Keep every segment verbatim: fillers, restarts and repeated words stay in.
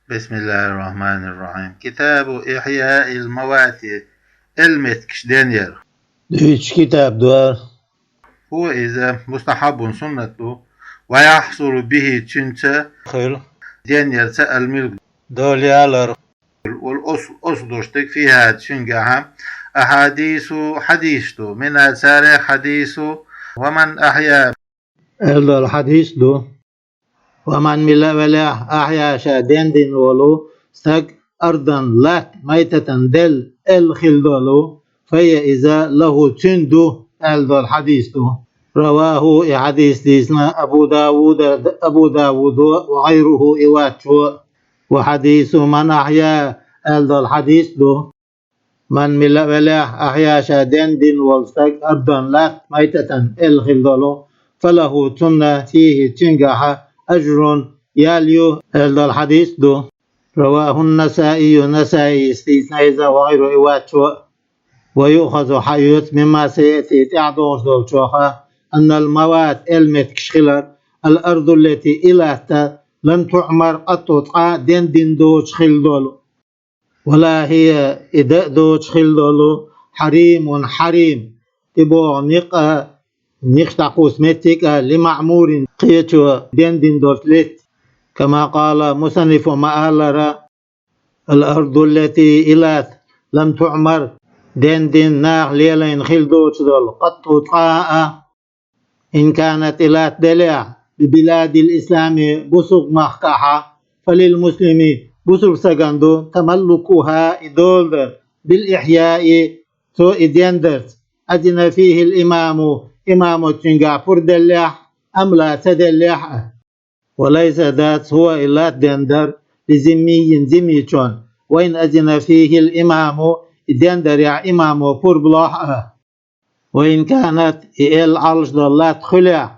بسم الله الرحمن الرحيم. كتاب إحياء الموات, элла меттигаш денъяр. Дуьйцуш китаб дар. هو, иза, مستحب, суннат ду, ويحصل به, цуьнца хуьлу денъярца, الملك, дола ялар, والأصل, ослуш дерг, فيها, цуьнгахьа, أحاديث, хьадисаш ду, منها, царех, حديث ومن أحيا, аьлла долу хьадис ду. ومن, мила велахь, أحيا, ша дендина волу стаг, أرضا, латта, ميتة, делла, элла хила долу, فهي, иза, له, цуьнан ду, аьлла долу хьадис ду. رواه, и хьадис дийцина, أبو داود, Абу Дауда, وغيره, и вацчо. وحديث من أحيا, аьлла долу хьадис ду. من, мила велахь, أحيا, ша дендина волу стаг, أرضا, латта, ميتة, элла хила долу, فله, цунна, فيه, цуьнгахьа, أجر, ял ю, аьлла долу хьадис ду. رواه النسائي, Насаис дийцина иза, وغيره, и вацчо. ويؤخذ, хьаоьцу, مما سيأتي, тӀаьхьа догӀуш долчух, أن الموات, элла меттигаш хилар, الأرض التي, и латта, لم تعمر قط, цкъа а дендина доцуш хила долу. ولا هي, и дан а доцуш хила долу, حريم, хьарим, тӀебогӀу некъ а, некъаш дӀакхуссу меттиг а, لمعمور, кхечо дендина долчу летта. كما قال المصنف, ма аллара, الأرض التي, и латта, لم تعمر, дендина, наха лелийна хила доцуш долу, قط, цкъа а. إن كانت, и латта делахь, ببلاد الإسلام, бусулба махкахьа, فللمسلم, бусулба стагана ду, تملكها, и дола дар, بالإحياء, цо и дендарца, أذن فيه الإمام, имамо цуьнгахь пурба деллехь а, أم لا, ца деллехь а. وليس, дац, هو, и латта дендар, بذمي, зиммичун, وإن أذن فيه الإمام, и дендарехь имамо пурба лохь а. وإن كانت, и элла Ӏалаш долу латта хуьлехь,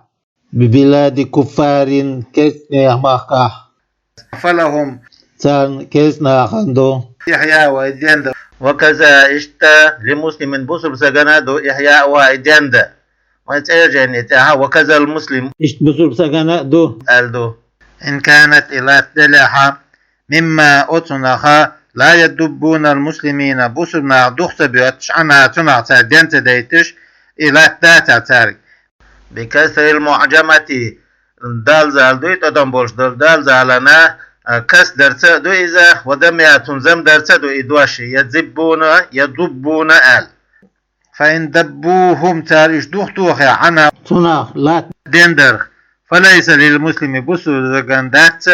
ببلاد كفار, керстанех махкахь, فلهم, царна, керстанахана ду, إحياؤها, и дендар. وكذا, иштта, لمسلم, бусулба стагана а ду, إحياؤها, и дендар. Вайн цӀерачу жайни тӀехь, وكذا المسلم, иштта бусулба стагана а ду, аьлла ду. إن كانت, и латта делахь, مما, оцунах, لا يدبون المسلمين, бусулба нах дух ца боьттуш, عنها, цунах цара ден ца дайташ, и латта дацахь цаьрга. بكسر المعجمة, дал-зал дуй, тӀадам болуш долу дал-залана, а, касдарца а ду иза, وضمها, цуьнан замдарца а ду и дош, يضبون, يضبون аьлла. فإن ضبوهم, цара уьш духтохехь, عنها, цунах, латта дендарх, فليس للمسلم, бусулба стагана дац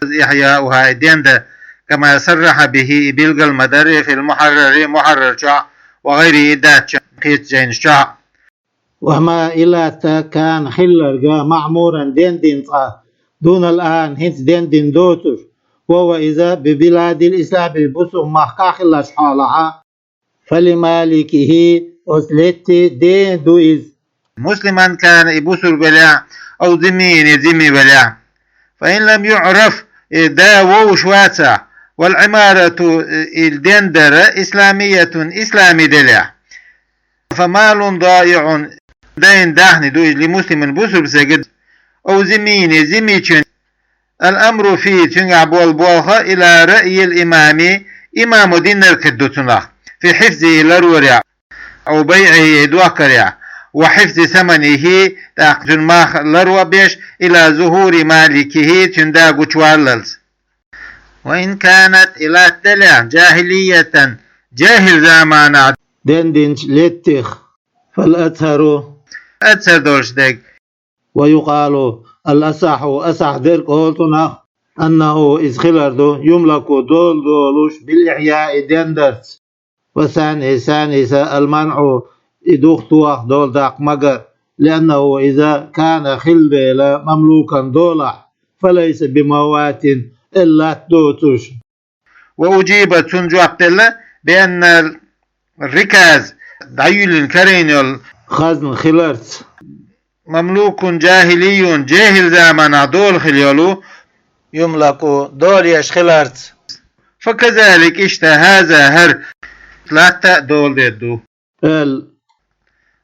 إحياؤها, и дендар, كما صرح به, и билгал ма дарра, في المحرر, Мухьаррар чохь, وغيره, и дац, кхечу жайнаш чохь. وما, и латта, كان, хилларг, معمورا, дендина цкъа, دون الآن, хӀинца дендина доцуш, وهو, иза, ببلاد الإسلام, бусулба махкахь хиллачу хьолахь, فلمالكه, оцу летти ден ду иза. مسلما كان, и бусулба велахь, أو ذميا, я зимми велахь. فإن لم يعرف, и дан вовзаш вацахь, والعمارة, и дендар, إسلامية, ислами делахь. فمال ضائع, дайн даьхни ду иза, لمسلم, бусулба стеган, أو ذمي, я зиммичун, الأمر فيه, цуьнгахь болу болх, إلى رأي الإمام, имамо динарг хир ду цунах, في حفظه, ларорехь, أو بيعه, я дохкарехь, وحفظ ثمنه, тӀаккха цуьнан мах ларбеш, إلى ظهور مالكه, цуьнан да гучуваллалц. وإن كانت, и латта делахь, جاهلية, жаьхӀил заманахь дендинчу леттех, فالأطهر, азхар долуш дерг, ويقال الأصح, асахь дерг олу цунах, أنه, иза хилар ду, يملك, дола долуш, بالإحياء, дендарца. والثاني, санийса, المنع, и духтох, дола даккха магар, لأنه, иза, كان, хилла дела, مملوكا, долахь, فليس بموات, элла латта доцуш. وأجيب, цунна жоп делла, بأن الركاز, дӀаюьйлина карийна йолу хазна хиларца, مملوك جاهلي, жаьхӀил заманахь дола хилла йолу, يملك, дола еш хиларца. فكذلك, иштта, هذا, хӀара латта а дола дер ду, аьлла.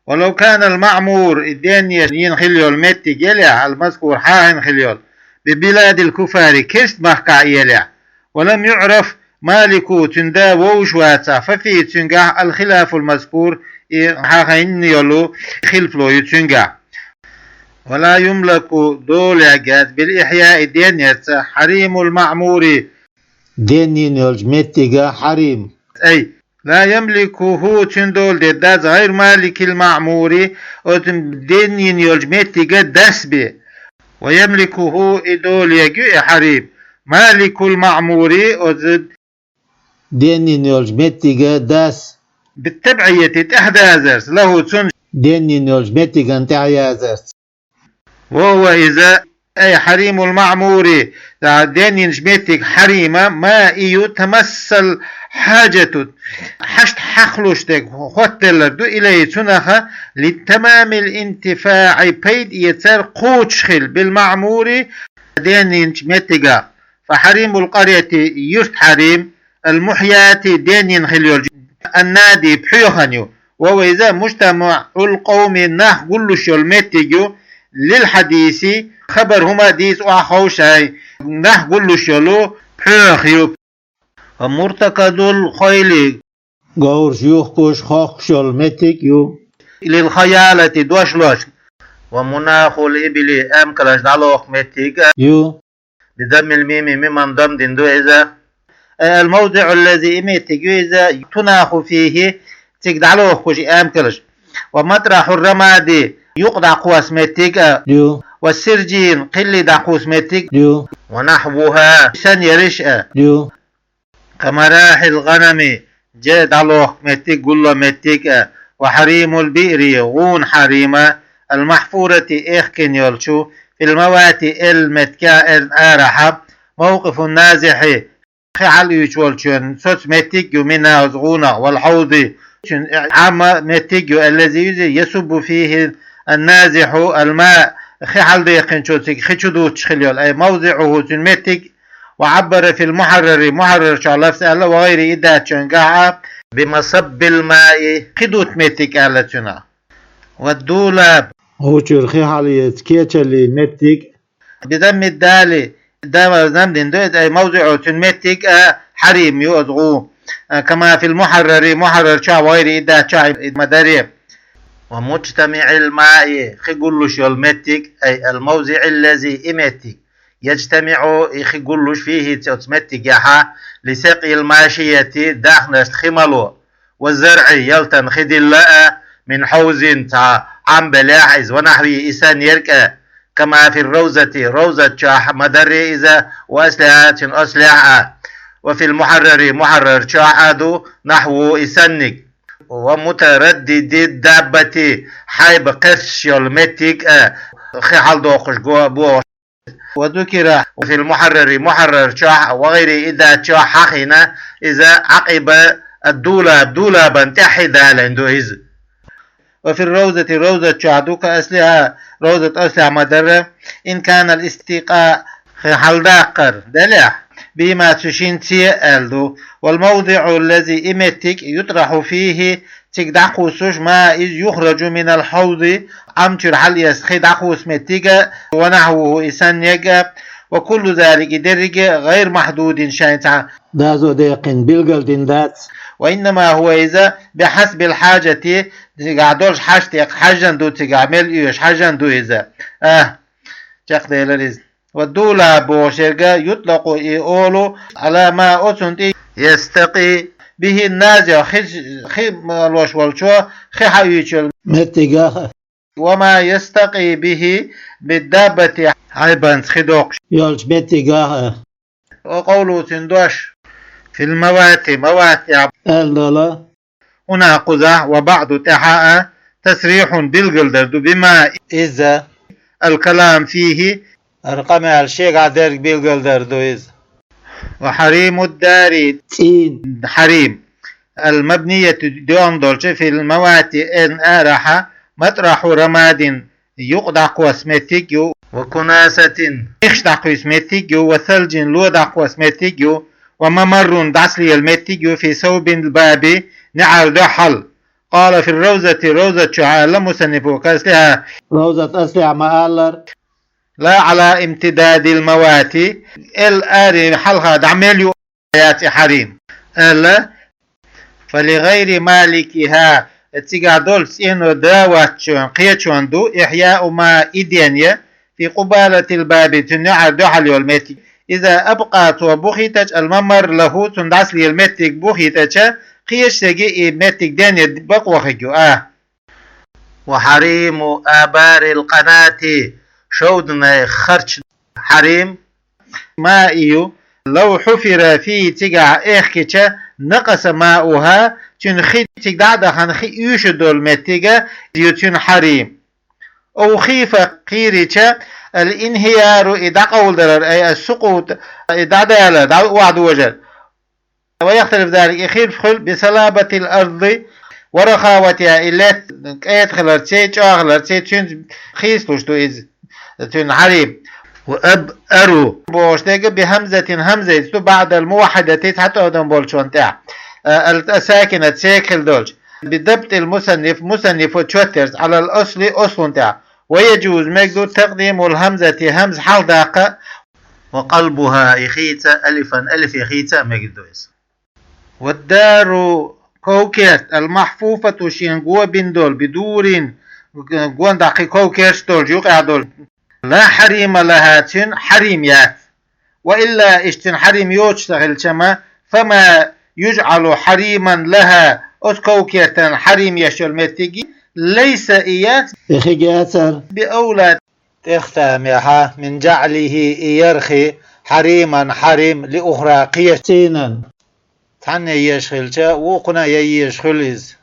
ولو كان المعمور, и денъеш йина хилла йолу меттиг елахь, المذكور, хьахийна хилла йолу, ببلاد الكفار, керста махкахь елахь, ولم يعرف مالك, цуьнан да вовзаш вацахь, ففيه, цуьнгахь, الخلاف المذكور, и хьахийна йолу хилаф ю цуьнгахь. ولا يملك, дола еш яц, بالإحياء, денъярца, حريم المعمور, денйина йолчу меттига хьарим. أي لا يملكه, цуьнан дола деш дац, غير مالك المعمور, оцу денйина йолчу меттига дас бен. ويملكه, и дола еш ю и хьарим, مالك المعمور, оцу денйина йолчу меттига дас. بالتبعية, тӀаьхьадазарца, له, цунна, денйина йолчу меттигана тӀаьхьаязарца. وهو, иза, أي حريم المعمور, цу денйинчу меттига хьарим, ما, и ю, تمس الحاجة, хьашт хьакхалуш дерг хӀоттаделларг ду, إليه, цунах, لتمام الانتفاع, пайда эцар кхочуш хила, بالمعمور, денйинчу меттигах. فحريم القرية, юьртан хьарим, المحياة, денйина хила йолчу, النادي, пхьоьхана ю. وهو, иза, مجتمع القوم, нах гуллуш йолу меттиг ю, للحديث, хабар хӀума дийца охьаховший, нах гуллуш йолу пхьоьха ю. ومرتكض الخيل, говраш юхкуш, хохкуш йолу меттиг ю. للخيالة, дош лош. ومناخ الإبل, эмкалаш дӀалоху меттиг ю. بضم الميم, миман дамма дина ду иза. الموضع الذي, и меттиг ю иза, تناخ فيه, цига дӀалохкуш и эмкалаш. ومطرح الرماد, юкъ дӀакхосса меттиг а ю. والسرجين, кхилли дӀакхосса меттиг ю. ونحوها, санна ерш а ю. كمراحي الغنم, же дӀалохку меттиг, гулло меттиг а, وحريم البئر, гӀуна хьарим а, المحفورة, эхкина йолчу, في الموات, элла меттигехь, эрна арахьа, موقف النازح, хи хьалаоьцуш волчун соцу меттиг ю, منها, оцу гӀунах, والحوض, цуьнан Ӏама меттиг ю, الذي, иза, يصب فيه النازح الماء, хи хьаладеккхинчо цига хи чу дуттуш хила йолу, أي موضعه, цуьнан меттиг, وعبر في المحرر, Мухьаррар чохь лафз аьлла, وغيره, и дац чуьнгахь а, بمصب الماء, хи дутту меттиг аьлла цунах. والدولاب, гӀу чуьра хи хьалаэца кечаллин меттиг. بضم الدال, дал замма дина ду иза, أي موضعه, цуьнан меттиг а хьарим ю оцу гӀу. كما في المحرر, Мухьаррар чохь, وغيره, и дац чохь, и ма-дарра. ومجتمع الماء, хи гуллуш йолу меттиг, أي الموضع الذي, и меттиг, يجتمع, и хи гуллуш, فيه, оцу меттигехь, لسقي الماشية, даьхнашна хи мало, والزرع, ялтан хи дилла а, من حوض, цхьа Ӏам белехь иза, ونحوه, и санна ерг а, كما في الروضة, Ровзат чохь ма-дарра иза, وأصلها, цуьнан аслехь а, وفي المحرر, Мухьаррар чохь а ду, نحوه, и санниг. ومتردد الدابة, хьайба кхерчаш йолу меттиг а, хи хьаладоккхуш го-, бохуш. وذكر في المحرر, Мухьаррар чохь, وغيره, и дац чохь хьахийна, иза عقب الدولاب, дулабан тӀаьхье далийна ду иза. وفي الروضة, Ровзат чохь ду, كأصلها, Ровзат аслехь ма-дарра, إن كان الاستقاء, хи хьаладаккхар делахь, بهما, цу шинца аьлла ду. والموضع الذي, и меттиг, يطرح فيه, цига дӀакхуссуш, ما, иза, يخرج من الحوض, Ӏам чуьра хьалаэцна хи дӀакхосса меттиг а, ونحوه, и санниг а, وكل ذلك, и дерриге а, غير محدود, шайна цхьа доза деккхина билгалдина дац. وإنما هو, иза, بحسب الحاجة, цигахь долуш хьаштех хьажжан ду, цигахь мел оьшу хьажжан ду иза. А, чекхделира иза. والدولاب бохуш ерг а, يطلق, и олу, على ما, оцунна тӀе, يستقي به النازح, хи, хи лош волчо хи хьаоьцуш йолу меттигах а. وما يستقي به بالدابة, хьайбанца хи доккхуш йолчу меттигах а. وقوله, цуьнан дош, في الموات, маватехь аьлла долу, هنا кхузахь, وبعد, тӀаьхьа а, تصريح, билгалдар ду, بما, иза, الكلام فيه, хӀара къамел шегахь дерг билгалдар ду иза. وحريم الدار, цӀийн хьарим, المبنية, доьгӀна долчу, في الموات, эрна арахьа, مطرح رماد, юкъ дӀакхосса меттиг ю, وكناسة, ихш дӀакхуьйсу меттиг ю, وثلج, ло дӀакхосса меттиг ю, وممر, дӀасалела меттиг ю, في صوب الباب, неӀар дуьхьал. قال في الروضة, Ровзат чохь аьлла мусаннифо, كأصلها, Ровзат аслехь ма-аллара, لا على امتداد الموات, элла аре хьалха дӀа мел ю яц и хьарим. Аьлла, فلغير مالكها, цигахь долчу цӀено да вац чоьн, кхечоьн ду, إحياء ما, и ден я, في قبالة الباب, цуьнан юьхьар дуьхьал йолу меттиг. إذا أبقى, цо бухийтача, الممر له, цунна дӀасалела меттиг бухийтача, кхечу стеге и меттиг ден я бакъо хиг ю, а. وحريم آبار القناة, шовданийн харч хьарим, маи ю, لو حفر فيه, цигахь эхкича, نقص ماؤها, цуьнан хи, цига дӀа а дахана, хи уьйшур долу меттиг ю цуьнан хьарим. أو خيف, кхийрича, الانهيار, и дӀакъовладалар, أي السقوط, и дӀадалар, дӀа охьадожар. ويختلف ذلك, и хилла хуьлу, بصلابة الأرض ورخاوتها, и лаьтта кӀеда хиларций, чӀогӀа хиларций, цуьнца хийцалуш ду иза, цуьнан хьарим. وأبأر, бохуш дерг, بهمزة, хьамзаца ду, بعد الموحدة, цхьа тӀадам болчунна тӀехь, а, الساكنة, секан хилла долчу. بضبط المصنف, мусаннифо чот терца, على الأصل, аслун тӀехь. ويجوز, мега ду, تقديم الهمزة, хьамза хьалха даккха, وقلبها, и хийца, ألفا, алифе хийца а мега ду иза. والدار, ков-керт, المحفوفة, шена го бина долу, بدور, гонах кхин ков-керт долчу, юкъахь долчу, لا حريم لها, цуьнан хьарим яц. وإلا, иштта цуьнан хьарим йоцуш ца хилча-м, فما يجعل حريما لها, оцу ков-кертан хьарим еш йолу меттиг, ليس, и яц, и хиг яцара, بأولى, тӀехтамехь, من جعله, и ярх, حريما, хьарим, لأخرى, кхечу цӀийнан. Цхьанне еш хилча, вукхунна а ян езаш хуьлу иза.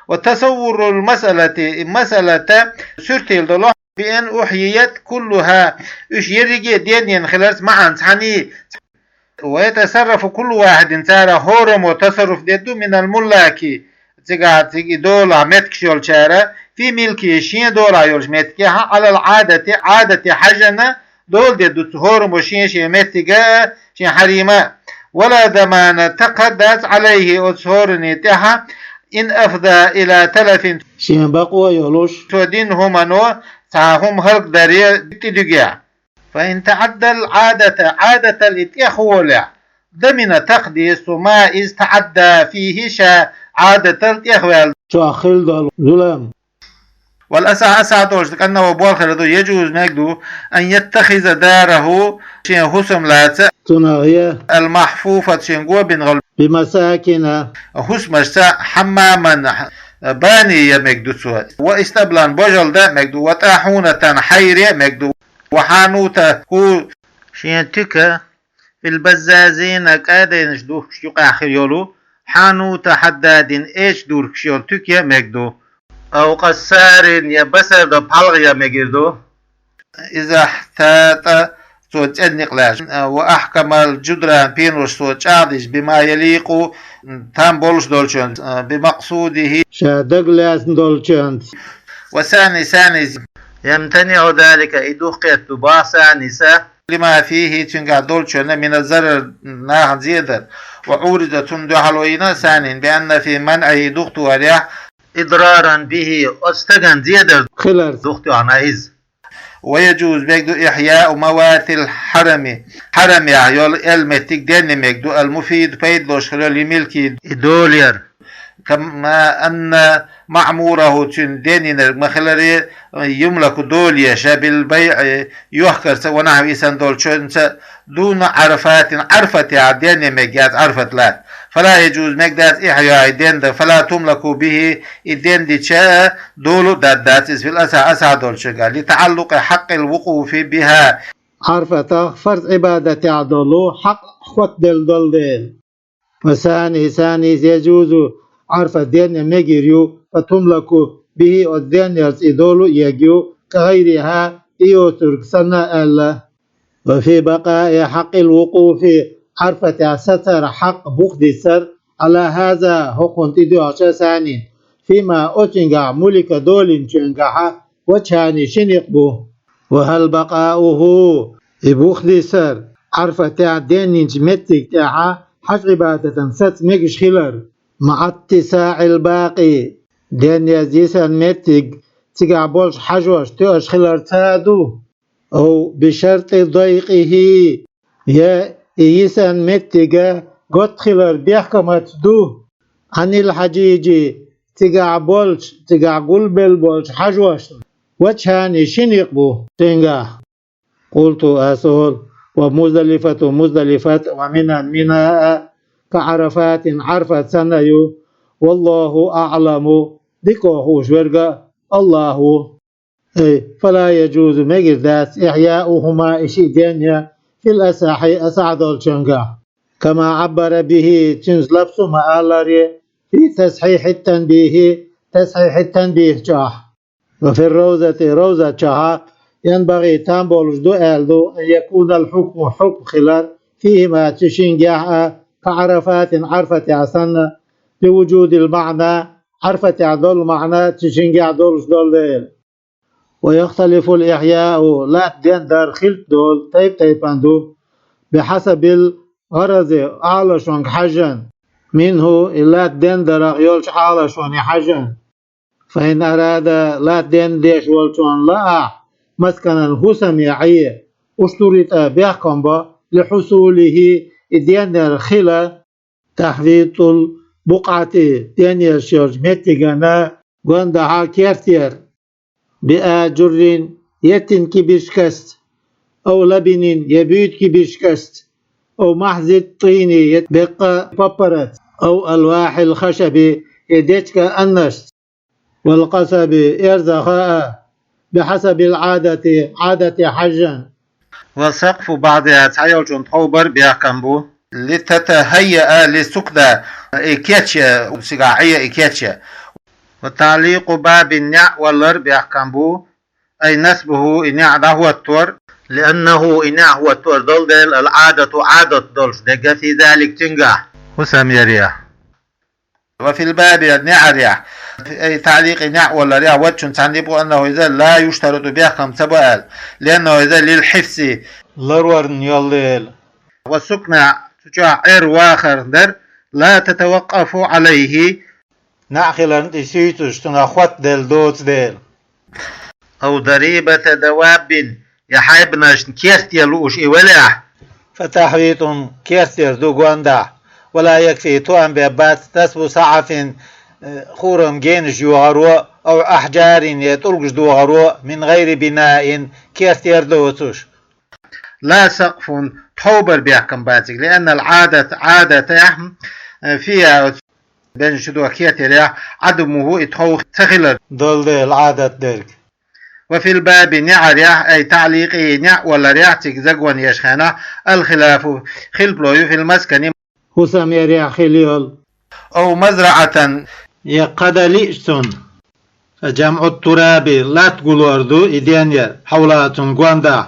وتصور المسألة, и масъалат суьртийла долу, بأن أحييت كلها, уьш ерриге а денйина хиларца, معا, цхьаьний. ويتصرف كل واحد, цара хӀораммо тасарруф дедда ду, من الملاك, цигахь, цига и долахь меттигаш йолчара, في ملكه, шен долахь йолчу меттигехь, على العادة, Ӏадате хьаьжжина, дола дедда ду цу хӀораммо шен-шен меттига, шен хьарима. ولا ضمان, такха дац, عليه, оцу хӀоранна тӀехь, إن أفضى إلى تلف, шен бакъо а йолуш, цо дина хӀумано цхьа хӀума хӀаллакдаре тӀедуьгехь. فإن تعدى العادة, Ӏадатал и тӀехволехь, ضمن, такха деза цо, ما, иза, تعدى فيه, ша Ӏадатал тӀехваьлла, чохь хилла долу зулам. والأصح, асахь долчу, أنه, болх хир ду, يجوز, мега ду, أن يتخذ داره, шен хӀусам лаца, цунах ян, المحفوفة, шен го бина гӀолу, بمساكن, хӀусамашца, حماما, бани ян мега ду цо, واسطبلا, божалла дан мега ду, وطاحونة, хьайре мега ду, وحانوته, шен туька, في البزازين, кӀадайнаш духкуш юкъахь хир йолу, حانوت حداد, эча дуркаш йолу туька ян мега ду. أو قصار, я басар до пхьалгӀа ян мегар ду. إذا احتاط, цо цӀена некъ лаьцна, وأحكم الجدران, пенош цо чӀагӀдича, بما يليق, там болуш долчун, بمقصوده, ша дагалаьцна долчун. والثاني, санис, يمتنع ذلك, и духкхетта ду бах санис, لما فيه, цуьнгахь долчунна, من الضرر, нахана зедар, وعورض, цунна дуьхьало йина санин, بأن في منعه, духтохарехь, إضرارا به, оцу стагана зедар хилар, духтоьхна иза. ويجوز, мега ду, إحياء موات الحرم, хьарамехь йолу эл меттиг денна мега ду, المفيد, пайда луш хир йолу, لملكه, и долаяр. كما أن معموره, цуьнан денйинарг ма-хиллара, يملك, дола еш, بالبيع, йохкарца, ونحو, и санна долчунца, دون عرفات, Ӏарфатехь денна мега яц, Ӏарфат латта. فلا يجوز, мега дац, إحياء, и денда, فلا تملك به, и дендича дола а даддац иза, في الأصح, асахь долчуьнгахь, لتعلق حق الوقوف بها, Ӏарфатах фарз Ӏибадатехь долу хьакъ хӀоттаделла долу дела. والثاني, санис, يجوز, Ӏарфа денна мегар ю, فتملك به, оцу деннарца и дола а егна ю, كغيرها, и йоцург санна аьлла. وفي بقاء حق الوقوف, Ӏарфатехь сацара хьакъ бухдисар, على هذا, хӀокхунна тӀедоьгӀча санин, فيما, оцуьнгахь, ملك, долийначуьнгахь, وجهان, ши некъ бу. وهل بقاؤه, и бухдисар, Ӏарфатехь денйинчу меттиг тӀехь хьаж-Ӏибадатан саца мегаш хилар, مع اتساع الباقي, денъяз йисина меттиг цигахь болчу хьажош тоьаш хиларца а ду? أو بشرط ضيقه, я и йисина меттиг готта хилар бехкамаца ду, عن الحجيج, цигахь болчу, цигахь гулбелла болчу хьажошна, وجهان, ши некъ бу цуьнгахь. قلت, ас олу, ومزدلفة, Муздалифат, ومنى, Мина а, كعرفات, Ӏарафат санна ю, والله أعلم, дика хууш верг а АллахӀ ву. Эй, فلا يجوز, мегар дац, إحياؤهما, и шиъ денъян, في الأصح, асахь долчуьнгахь. كما عبر به, цуьнца лафза ма-аллара, في تصحيح التنبيه, Тасхьихьит-Танбихь чохь. وفي الروضة, Ровза чохь, ينبغي, там болуш ду аьлла ду, أن يكون الحكم, хьукм хилар, فيهما, цу шингехь а, كعرفات, Ӏарафатехь санна, لوجود المعنى, Ӏарафатехь долу маьӀна цу шингехь долуш долу дела. ويختلف الإحياء, латта дендар хилпа долу, тайп-тайпана ду, بحسب الغرض, Ӏалашонга хьаьжжина, منه, и латта дендарах йолчу Ӏалашоне хьаьжжина. فإن أراد, латта денна дезаш волчунна лаахь, مسكنا, хӀусаме Ӏе, اشترط, бехкам бо, لحصوله, и денъяр хила, تحويط البقعة, денъеш йолчу меттигана гондахьа керт яр, بآجر, еттина кибиршкаца, أو لبن, я буьйта кибиршкаца, أو محض الطين, я беккъа паппараца, أو ألواح الخشب, я дечка аннашца, والقصب, эрзаха а, بحسب العادة, Ӏадате хьаьжжина. وسقف بعضها, цхьайолчун тховбар бехкам бу, لتتهيأ للسكنى, и кечъян, цигахь Ӏе и кечъян. وتعليق باب, неӀ валар бехкам бу, أي نصبه, и неӀ дӀахӀоттор, لأنه, и неӀ хӀоттор долу дела, العادة, Ӏадат долуш дерг, في ذلك, цуьнгахь, хӀусам ярехь. وفي الباب, неӀарехь, أي تعليق, неӀ валарехь, وجه, цхьаьна бу, أنه, иза, لا يشترط, бехкам ца бо аьлла, لأنه, иза, للحفظ, ларорна йолу дела. والسكنى, цу чохь Ӏер вахар дар, لا تتوقف عليه, неӀ хиларна тӀе сийцуш, цунах хоттаделла доцу дела. أو ضريبة دواب, я хьайбанашна керт ян лууш и велахь, فتحويط, керт яр ду гондахь, ولا يكفي, тоам бен бац, نصب سعف, э, хурам генаш йохаро, أو أحجار, я тӀулгаш дохаро, من غير بناء, керт яр доцуш. لا سقف, тховбар бехкам бац, لأن العادة, Ӏадатехь, э, فيها, бен шу дуьхьа кхетарехь, عدمه, и тхов ца хилар долу дела Ӏадат дерг. وفي الباب, неӀарехь, أي تعليقه, неӀ валарехь, цига загон еш хенахь, الخلاف, хилпало ю, في المسكن, хӀусам ярехь хила йолу, أو مزرعة, я кхадан лиъча цунна. جمع التراب, латта гулор ду и денъяр, حولها, цунна гондахь.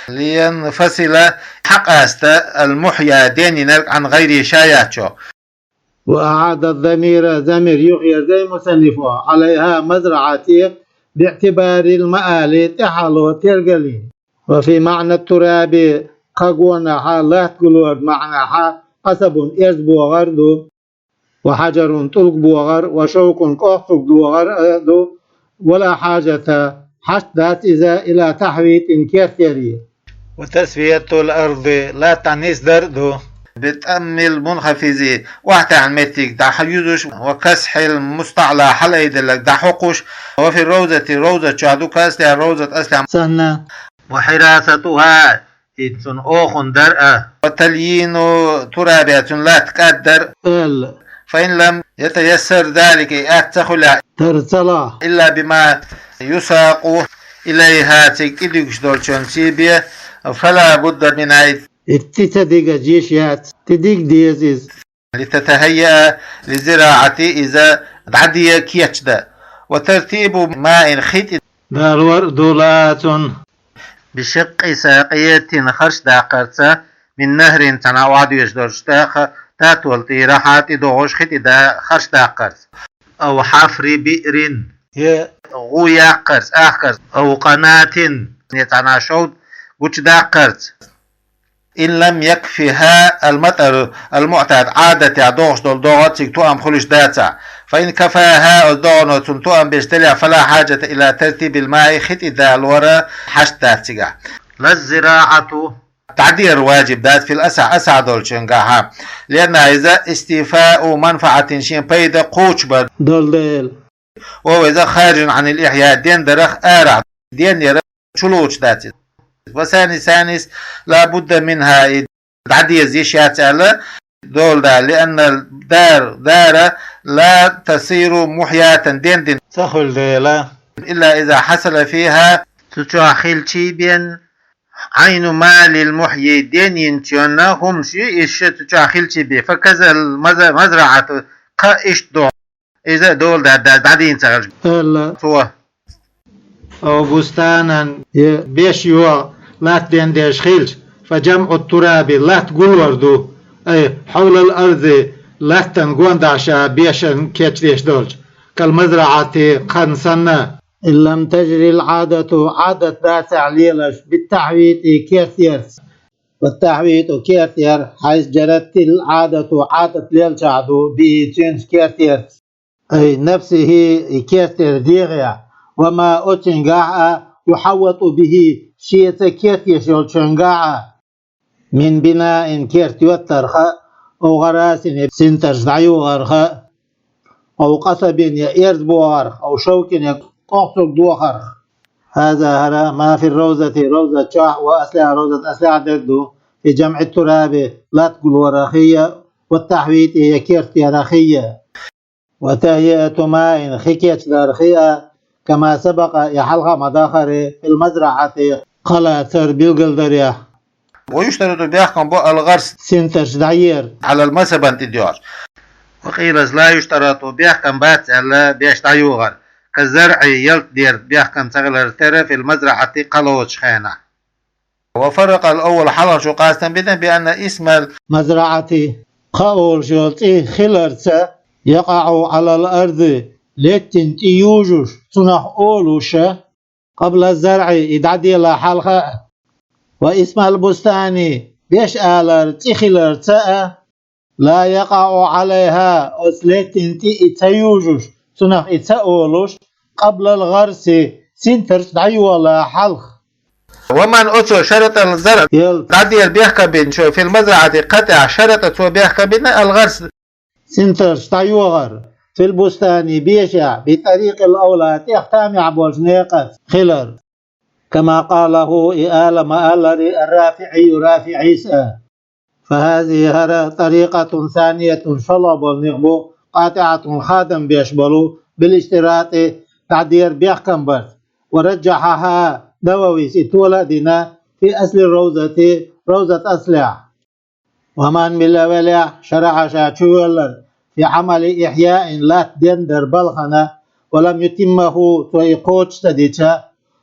لينفصل, хьакъаста, المحيى, денйинарг, عن غيره, ша яцчух. وأعاد الضمير, замир юхаерзай мусаннифо, عليها, мазраӀате, باعتبار المآل, тӀаьхьало тергаллин. وفي معنى التراب, кхагонахьа, латта гулор маьӀнахьа, قصب, эрз богӀар ду, وحجر, тӀулг богӀар, وشوك, кӀохцуг догӀар а ду, ولا حاجة, хьашт дац иза, إلى تحويط, керт яре. وتسوية الأرض, латта нисдар а ду. بطم المنخفض, охьатаьхна меттиг дӀахьа юзуш, وكسح المستعلى, хьалаайделларг дӀахьокхуш, وفي الروضة, ровза чохь ду, كأصلها, ровзат аслехь санна. وحراستها, и цунна охун дар а. وتليين التراب, цуьнан латта кӀаддар а. Аьлла. فإن لم يتيسر ذلك, и атта ца хуьлахь, тара ца лахь, إلا بما يساق إليها, цига тӀедуьгуш долчунна сий бен, فلا بد منها, и тӀе ца дигаш йиш яц, тӀедига деза иза. لتتهيأ للزراعة, иза дӀаде кечдан. وترتيب ماء, хи тӀе далор а ду лаахь цунна. بشق ساقية, харш даккхарца, من نهر, цхьана охьадоьжуш долчу тӀаккха, татолла тӀера хьа тӀедогӀуш хи тӀе да-, харш даккхарца. أو حفر بئر, я гӀу яккхарца, ахкарца. أو قناة, я цхьана шовда гучудаккхарца. إن لم يكفها المطر المعتاد, Ӏадатехь догӀуш долу догӀа цига тоам хуьлуш дацахь. فإن كفاها, оцу догӀано цунна тоам беш делахь, فلا حاجة إلى ترتيب الماء, хи тӀе далор а хьашт дац цигахь. لا الزراعة, дӀадер ваджиб дац, фил асахь, асахь долчунгахьа. Лианна иза истифау манфаатин, шен пайда кхочуш бар долу дела. Ва иза хариджун анил ихья, ден дарах арахь, ден яра чулоцуш дац иза. Ва сани санис ла будда минха, и дӀадеза йиш яц аьлла, дола да, лианна дар, дара ла тасиру мухьятан, ден дин ца хуьлу дела. Илла иза хьасала фиха, цу чохь хилчий бен, Ӏайну малил мухьйи, ден йинчу йонна хӀумаш ю, иза ша цу чохь хилчий бен. Факазал маза-, мазраату, кха иштта ду. Иза дола да, да, дӀадийна ца хилча. Аьлла. Цо. Ау бустанан, е беш йогӀу латта ден деш хилча, фа джамъу тураби, латта гулвар ду, ай, хьавлал арзи, латтан гондахьа ша бешан кечдеш долчу, кал мазраати, кхан санна. Иллам тажрил Ӏадату, Ӏадат дацахь лелаш, биттахьвити, кертъярца. Ва тахьвиту, кертъяр, хьайс джаратил Ӏадату, Ӏадат лелчахь ду, бихи, цуьнца кертъярца. Ай, нафсихи, и кертъяр дегӀехь, ва ма, оцуьнгахь а, юхьаввату бихи, шеца кертъеш йолчуьнгахь а. Мин бинаин, керт йоттарх а, ау гӀарасин, я синтарш дӀайогӀарх а, ау къасабин, я эрз богӀарх, ау шовкин, я кӀохцург дохарх. Хаза, хӀара, ма фир равзати, равзат чохь, ва аслиха, равзат аслиха дерг ду, фи джамъи тураби, латта гулварах а, ва тахьвити, я керт ярах а. Ва тахьйиату маин, хи кечдарх а, кама сабакъа, и хьалха ма дахаре, фил мазраати, кхалацар билгалдарехь. Ва юштарату, бехкам бо, ал гӀарс, синтарш дӀаер, Ӏалал масабан тӀе доьгӀуш. Ва къилас ла юштарату, бехкам бац аьлла, беш дӀайогӀар. Ка заръи, ялта дер бехкам ца хилар тера, фил мазраати, кхалоцучу хенахь. Ва фарракъал аввал, хьалхарчо къастам бина, би анна исмал мазраати, кха олуш йолу цӀе хиларца, якъаӀу Ӏалал арзи, леттина тӀе южуш, цунах олуш а, къабла заръи, и дӀаделла хьалха а. Ва исмал бустани, беш алар цӀе хиларца а, ла якъаӀу Ӏалайха, оцу леттина тӀе и ца южуш, цунах и ца олуш, къаблал гӀарси, синтарш дӀайола хьалха. Ва ман, оцо шаратал заръ, ялта дӀадер бехкам бинчо, фил мазраати, кха тӀехь, шарата, цо бехкам бина, ал гӀарс, синтарш дӀайогӀар, фил бустани, бешехь, би тарикъил авла, тӀех тамехь болчу некъаца хилар. Кама къалаху, и ала ма-аллари, ар-РафиӀийю, РафиӀийс а. Фа хазихи, хӀара, тарикъатун саниятун, шолгӀа болу некъ бу, къатӀиӀатун, хадам беш болу, бил иштирати, дӀадер бехкам барца. Ва раджахьаха, Нававис и тола а дина, фи асли равзати, равзат аслехь. Ва ман, мила велахь, шараӀа, ша чувоьллар, фи Ӏамали ихьяин, латта ден дар балхана, ва лам ютиммаху, цо и кхочуш ца дича,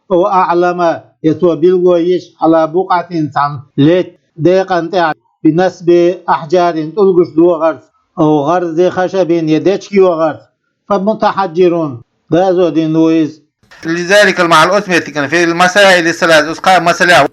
ва аӀлама, я цо билго йиш, Ӏала букъатин, цхьана летта декъан тӀехь, би насби ахьджарин, тӀулгаш дохарца, ав гӀарзи хашабин, я дечка йогӀарца, фа мутахьаджирун, доза дина ву иза. Лизаликал махьал, оцу меттиган, фил масаили салас, оцу кхаа масалехь.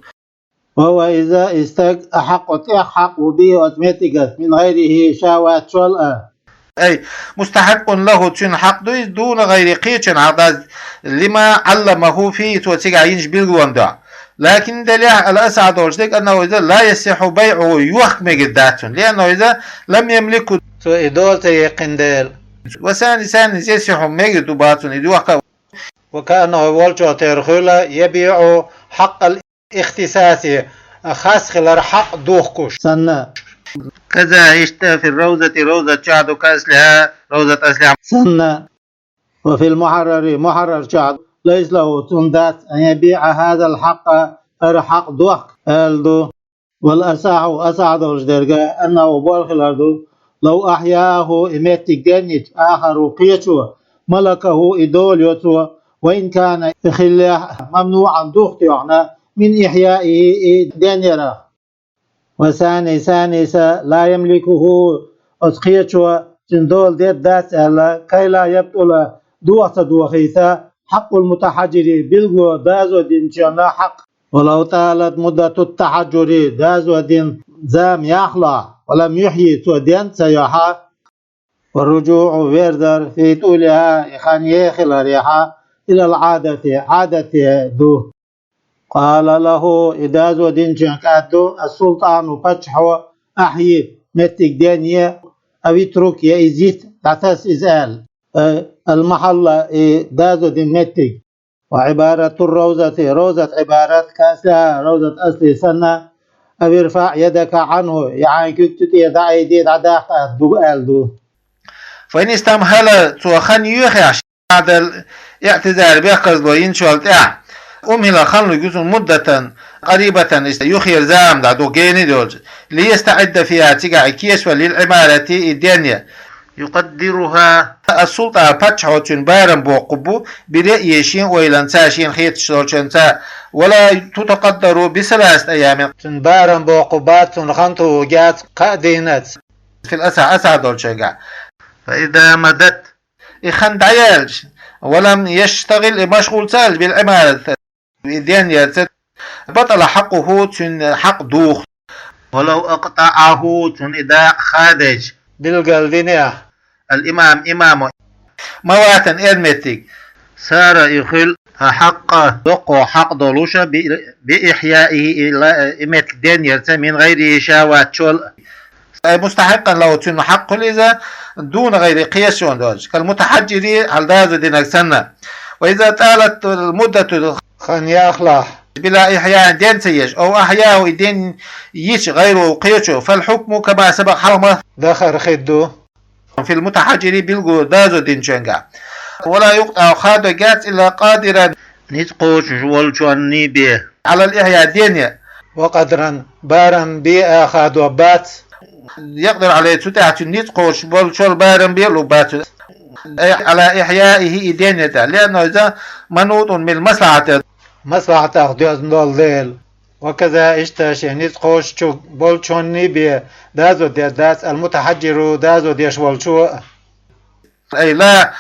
Ва хува, иза, и стаг, ахьакъу, тӀех хьакъ ву, бихи, оцу меттигах, мин гӀайрихи, ша вац чол а. Ай, мустахьакъун лаху, цуьнан хьакъ ду иза, дуна гӀайри, кхечун хьакъ дац, лима Ӏалламаху фи, цо цигахь йинчу билгалонна дуьхьа. Лакин, делахь, ал асахь долуш дерг, аннаху, иза, ла ясихьу байӀуху, йохка мегар дац цунна, лианнаху, иза, лам ямликху, цо и дола ца яьккхина дела. Ва сани, сани, иза ясихьу, мегар ду бацунна, иза йохка. Ва кааннаху, волчохь тера хуьлу, ябиӀу хьакъал ихтисаси, хас хилар хьакъ духкуш санна. Каза, иштта, фи равзати, равзат чохь ду, ка аслиха, равзат аслехь санна. Ва фил мухьаррари, мухьаррар чохь ду, лайса лаху, цунна дац, ан ябиӀа хазал хьакъа, хӀара хьакъ дохка, аьлла ду. Вал асахьу, асахь долуш дерг, аннаху, бохург хилар ду, лав ахьяху, и меттиг денйича, ахару, кхечо, малакаху, и дола йо цо, ва ин кана, и хиллехь а, мамнуӀан, духка тоьхна, мин ихьяихи, и денъярах. Ва сани, саниса, ла ямликуху, оцу кхечо цуьнан дола дедда дац аьлла, кай ла ябтӀула, доха ца дохийта, хьакъул мутахьаджири, билго доза динчунна хьакъ. Ва лав тӀалат муддату тахьаджури, доза дина зама яхлахь, ва лам юхьйи, цо ден а ца йохьа, ва ружуӀу, верзар, фи тӀулиха, и хан ехиларехьа, илал Ӏадати, Ӏадате ду. قال له, и дазо динчоьнга аьлар ду, السلطان, паччахьо, أحي, меттиг денъе, أو اترك, я из йита, дӀатасса из аьлла. Э, المحل, и дазо дина меттиг. وعبارة الروضة, ровзат Ӏибарат, كأصلها, ровзат асли санна, أو ارفع يدك عنه, я хьайн куьг цу тӀера дӀаайде, дӀадаккха аьлла ду, аьлла ду. فإن استمهل, цо хан йоьхий, بعد الاعتذار, бехказло йинчул тӀаьхьа, أمهل, хан луьйча цунна, مدة قريبة, иштта юххера заман дӀа ду гена долча, ليستعد فيها, цигахь и кечвала, للعمارة, и денъе, يقدرها السلطان, паччахьо цуьнан барам боккхур бу, برأيه, шен ойланца, шена хеташ долчунца, ولا تتقدر بثلاثة أيام, цуьнан барам боккхур бац, цунна хан тухур яц кхаа дийнахь, في الأصح, асахь долчуьнгахь. فإذا مضت, и хан дӀаяьлча, ولم يشتغل, и машгӀул ца хилча, بالعمارة, и денъярца, بطل حقه, цуьнан хьакъ доху. ولو أقطعه, цунна и дакъа хадийча, билгал динехь, الإمام, имамо. موات, эрна меттиг. صار, и хуьлу, أحق, доккха хьакъ долуш, ب-, بإحيائه, и ла-, и меттиг денъярца, من غيره, ша воцчул. أي مستحقا له, цуьнан хьакъ хуьлу иза, دون غيره, кхечунна доцуш, كالمتحجر, хьал дазо динарг санна. وإذا طالت المدة, хан яхалахь, بلا إحياء, ден ца еш, أو أحياه, и ден йича, غيره, кхечо, فالحكم كما سبق, хьалха ма, дахар хир ду, في المتحجر, билггал дазо динчуьнгахь. ولا يقطع, хадо яц, إلا قادرا, ницкъ кхочуш волчунна бен, على الإحياء, денъе. وقدرا, барам бен а хадо бац, يقدر عليه, цу тӀехь цуьнан ницкъ кхочуш болчул барам бен а лур бац, أي على إحيائه, и денъе тӀехь, لأنه, иза, منوط بالمصلحة, маслахьатах доьзна долу дела. وكذا, иштта шен ницкъ кхочуш болчунна бен дазо дер дац, المتحجر, дазо деш волчо а. أي لا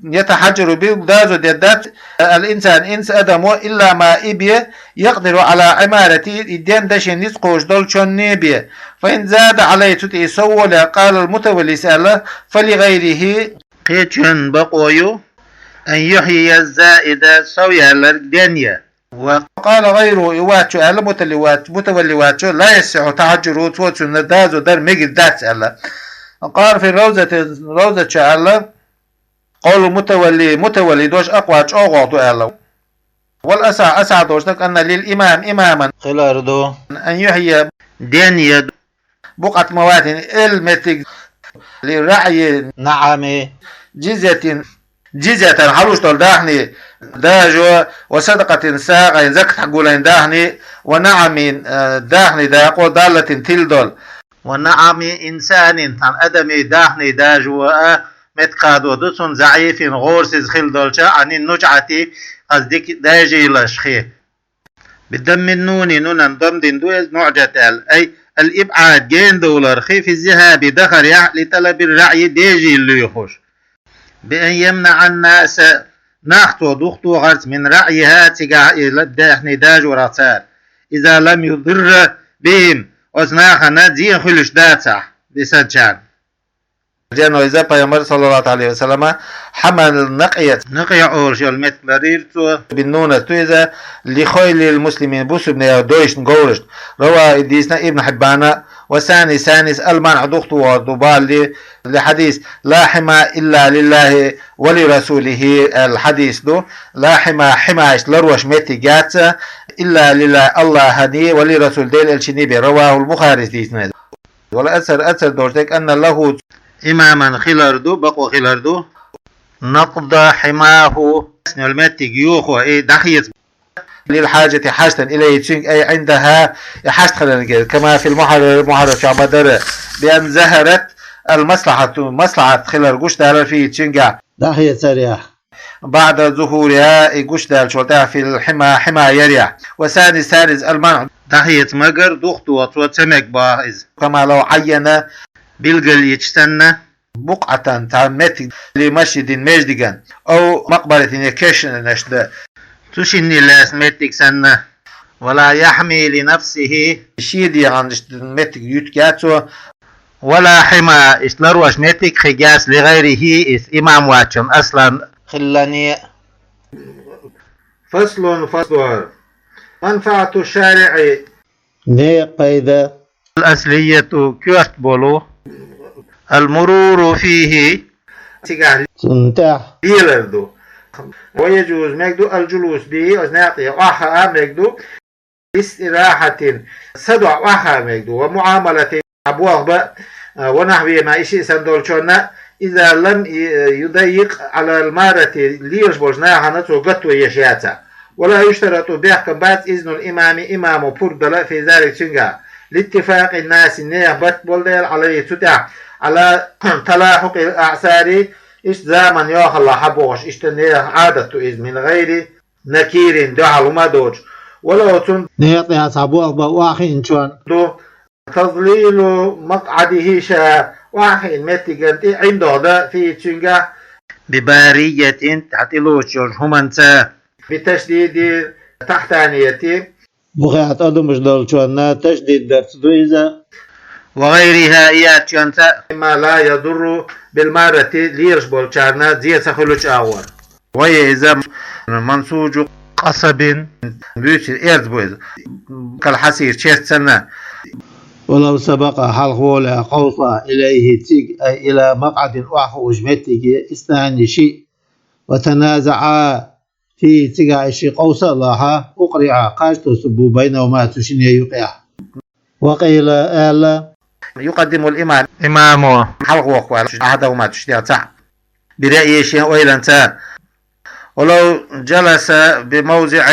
يتحجر, билггал дазо дер дац, الإنسان, инс, адамо, إلا مع, и бен, يقدر على عمارته, и ден дан шен ницкъ кхочуш долчунна бен. فإن زاد عليه, цу тӀе и сов волуш, قال المتولي, иза аьлла, فلغيره, кхечунна бакъо ю, أن يحيي الزائد, сов яьлларг денъе. وقال غيره, и воцчо аьлла, муталли воц-, мутавалли воцчо, لا يصح تحجره, цо цунна дазо дар мегар дац аьлла. قال في الروضة, ровзат чу аьлла, قول المتولي, мутавалли дош, أقوى, чӀогӀа ду аьлла. والأصح, асахь долуш дерг, أن للإمام, имаман, хилар ду, أن يحيي, денъе, بقعة موات, эл меттиг, لرعي, نعم, جزية, джизятан хьалуш долу дахни дажо, وصدقة, сагӀина, закат хьагулайн дахни, ونعم, э, дахни дакъо, دالة, тилла долу. ونعم إنسان, цхьана адамийн дахни дажо а меттиг хадо ду цунна, ضعيف, гӀорасиз хилла долча, عن النجعة, хаза дика дажийлаш хи. بضم النون, нунан дам дина ду иза, معجمة аьлла. أي الإبعاد, гендовлар хи, في الذهاب, дахарехь, لطلب الرعي, дежийла лоьхуш. بأن يمنع الناس, нах цо духтохарца, من رعيها, цигахь и ла-, дахни дажорах цара. إذا لم يضر بهم, оцу нахана зен хуьлуш дацахь, бисанчарна. Дено иза пайхамар, саллаллаху алейхи ва саллама, хьамал накъе, накъе олуш йолу меттиг ларийра цо. Бин нуна ту иза, лихойлил муслимин, бусурнех дойшна говрашна. Рава, и дийцина Ибн Хиббана, ва сани, санис, алманхь, духту вогӀу ду балли, ли хьадис, ла хьима илла лиллахи ва ли расулихи, ал хьадис ду, ла хьима, хьимаеш ларош меттиг яц, илла лиллахи, Аллахани, ва ли расул, Делан элчани бен. Равахул Бухарис дийцина. Вала ацар, ацар долуш дерг, анна лаху, имаман хилар ду, бакъо хилар ду, накъда хьимаху, нел меттиг юхо, и дахьец. Лил хьаджати, хьаштан, илайхи, цуьнга, ай, гӀиндаха, и хьашт хиларга, кама фил мухьаррар, мухьаррар чохь ма дара, биан захарат ал маслахьату, маслахьат хилар гуш далар фи, цуьнга. Дахьецарехь. БаӀда зухуриха, и гуш даьллачул тӀаьхьа, фил хьима, хьима ярехь. Ва сани, санис, алманхь, дахьеца магар, духту, цо ца мега боху иза. Кама лав Ӏайяна, билгал йича санна, букъатан, цхьа меттиг, ли масжидин, междиган, ав макъбаратин, я кешнаш дан. Цу шинне лаьцна меттиг санна. Ва ла яхьми ли нафсихи, шен дегӀан иштта меттиг ютка яц цо. Ва ла хьима, иштта ларош меттиг хигас, ли гӀайрихи, иза имам вачун аслан хилани. Фаслун, фасл. منفعة الشارع. Некъ пайда. الأصلية коьрта болу. المرور فيه цигахь цунна тӀехь лелар ду. ويجوز мега ду الجلوس به оцу некъа тӀе охьахаа мега ду. لاستراحة садоӀа охьахаа мега ду. ومعاملة болх бан, ونحوهما и шиъ санна долчунна, إذا لم يضيق على المارة лелаш болчу нахана цо гатто еш яцахь. ولا يشترط бехкам бац إذن الإمام имамо пурба дала في ذلك цуьнгахь. لاتفاق الناس нехан барт болу дела عليه цу тӀехь. على تلاحق الأعصار иштта заман йохалла хьан бохуш иштта нехан Ӏадат ду иза من غير نكير дуьхьал хӀума а доцуш. ولو цунна некъа тӀехь цхьа болх бан охьахиъначунна ду تضليل مقعده ша охьахиъна меттиган тӀе ӀиндагӀа дан فيه цуьнгахь. ببارية цхьа тӀелоцуш йолчу хӀуманца. بتشديد تحتانية бухехь тӀадамаш долчунна ташдид дарца ду иза. وغيرها и яц чуьнца. مما لا يضر بالمارة лелаш болчарна зен ца хуьлучу агӀор. وهي иза منسوج قصب буьйцура эрз бу иза. كالحصير черт санна. ولو سبق хьалхаволу къовсалахь إليه цига أي إلى مقعد охьахууш меттиге اثنان шиъ وتنازعا فيه цигахь и шиъ къовса а лахь أقرعا кхаж тосур бу بينهما цу шинна юкъехь. وقيل аьлла يقدم الإمام имамо хьалхавоккху аьлла ахьа дан хӀума цу шинна цхьаъ. برأيه шен ойланца. ولو جلس بموضع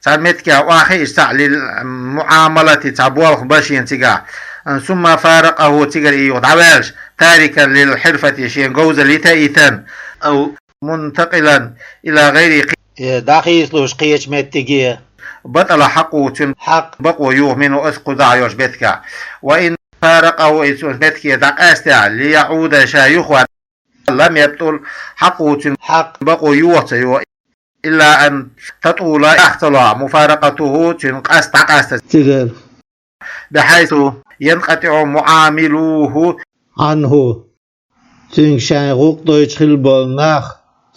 цхьана меттигехь охьахиъча цхьаъ للمعاملة цхьа болх бан шена цигахь. ثم فارقه цигара и юха дӀаваьлча تاركا للحرفة шен говзалла йита а йитина. أو منتقلا إلى غيره э, дӀахийцалуш кхечу меттиге. بطل حقه цуьнан хьакъ бакъо юха منه оцу кхузахь йолчу меттигехь. وإن فارقه и цу меттиге дӀакъаьстехь ليعود ша юхавар لم يبطل حقه цуьнан хьакъ бакъо юха ца йо. إلا أن تطول даха ца лахь مفارقته цуьнан къаста дӀакъастар цигара. بحيث ينقطع معاملوه عنه цуьнга шайн гӀуллакх дойтуш хилла болу нах,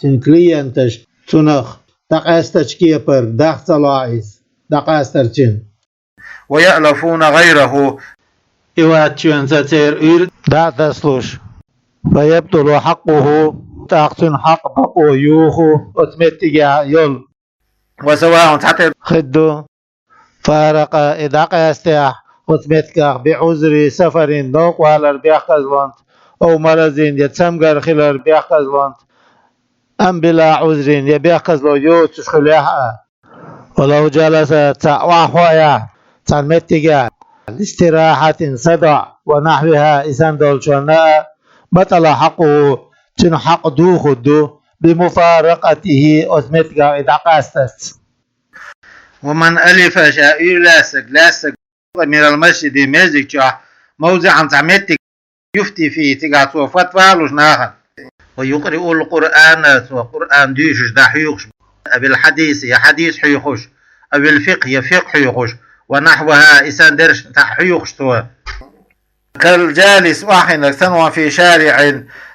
цуьнан клиенташ, цунах дӀакъаьстачу кепара даха ца лахь иза, дӀакъастарчун. ويألفون غيره и вац чуьнца церан уьйр дӀа а тасалуш. فيبطل حقه тӀаккха цуьнан хьакъ бакъо юха оцу меттигехь йолу. وسواء цхьатерра хир ду. فارق и дӀакъаьстехь оцу меттигах بعذر سفر новкъа валар бехказлонца, أو مرض я цамгар хилар бехказлонца, أم بلا عذر я бехказло йоцуш хуьлехь а. ولو جلس цхьаъ охьахиъча цхьана меттигехь لاستراحة садоӀа ونحوها и санна долчунна а بطل حقه цуьнан хьакъ духур ду بمفارقته оцу меттигах и дӀакъастарца. ومن ألف ша уьйр лаьцнарг, лаьцнарг من المسجد маьждиг чохь موضعا цхьа меттиг يفتي فيه цигахь цо фатва луш нахана. ويقرئ القرآن цо Къуръан дуьйцуш дӀахьоьхуш. أو الحديث я хьадис хьоьхуш. أو الفقه я фикъхӀ хьоьхуш. ونحوها и санна дерриш цхьаъ хьоьхуш цо. كالجالس охьахиънарг санна في شارع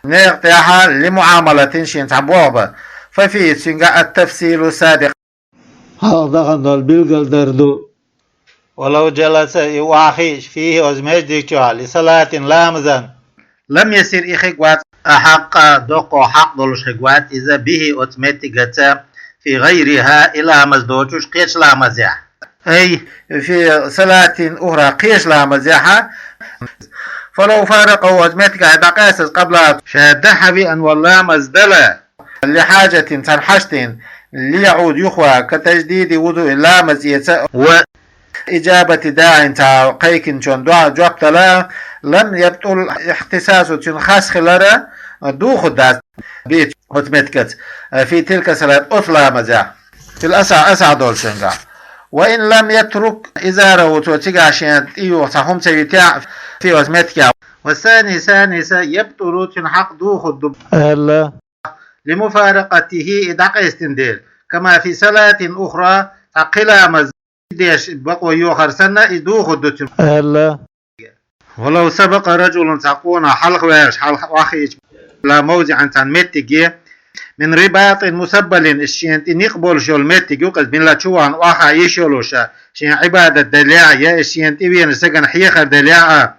некъа тӀехь لمعاملة шена цхьа болх бан. ففيه цуьнгахь التفصيل السابق хьалха дахана долу билгалдар ду. ولو جلس и охьахиъча فيه оцу маьждиг чохь لصلاة ламазан لم يصر и хир вац أحق доккха хьакъ долуш хир вац иза به оцу меттигаца في غيرها и ламаз доцуш кхечу ламазехь. أي في صلاة أخرى кхечу ламазехь. فلو فارقه оцу меттигахь дӀакъаьстарца قبلها ша дахьа веана волу ламаз дала لحاجة цхьана хьаштина ليعود юхавала كتجديد وضوء ламаз эца وإجابة داع цхьа кхайкхинчун доӀа жоп дала لم يبطل اختصاصه цуьнан хас хилар духур дац به оцу меттигаца في تلك الصلاة оцу ламазехь في الأصح أصح долчуьнгахь. وإن لم يترك إزاره цо цигахь шен тӀеюху цхьа хӀума ца юьтехь في оцу меттигехь. والثاني ثاني са يبطل цуьнан хьакъ духур ду аьлла لمفارقته и дӀакъаьстина дела. كما في صلاة أخرى цхьа кхин ламаз деш бакъо йохар санна и духур ду цуьнан аьлла. ولو سبق رجل цхьа къонах хьалха ваьлча хьалха охьахиъча إلى موضع цхьана меттиге من رباط مسبل, из шен тӀе никъ болуш йолу меттиг ю-кх иза, мила чу вахана охьа йиш йолуша, шен Ӏибадат далехь а, я из шен тӀе веана сагана хьехар далехь а.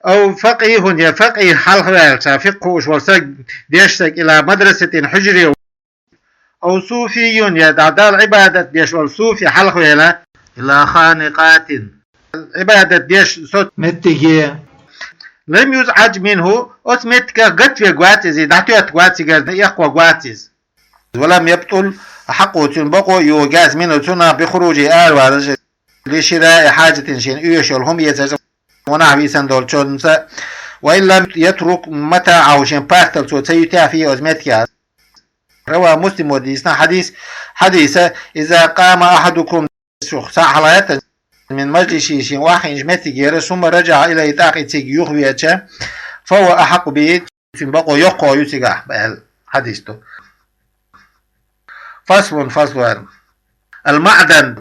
أو فقيه, я факъихӀ хьалхаваьлча, фикъхӀ хууш волу саг, дешна саг, إلى مدرسة, хьуьжаре, أو صوفي, я дӀа Далла Ӏибадат деш волу суфи хьалхаваьлча, إلى خانقة, Ӏибадат деш соц меттиге. لم يزعج منه, оцу меттигах гатве вац иза, дӀатоьтту вац цигара, эккхо вац иза. ولم يبطل, хьакъ цуьнан бакъо а йогӀу вац, منه, цунах, بخروجه, араваларца, لشراء حاجة, шена оьшуш йолу хӀума эцарца, ونحوه, санна долчунца, وإن لم يترك متاعه, шен партал цо ца юьтехь, فيه, оцу меттигехь. رواه مسلم, дийцина хьадис, хьадиса, إذا قام أحدكم, шух цхьаъ хьалаэттина, من مجلسه, шен охьахиъначу меттигера, ثم رجع إليه, тӀаккха и цига юхавеача, فهو أحق به, цуьнан бакъо йоккхо ю цигахь, аьлла хьадис ду. فصل, фасл аьлла. المعدن.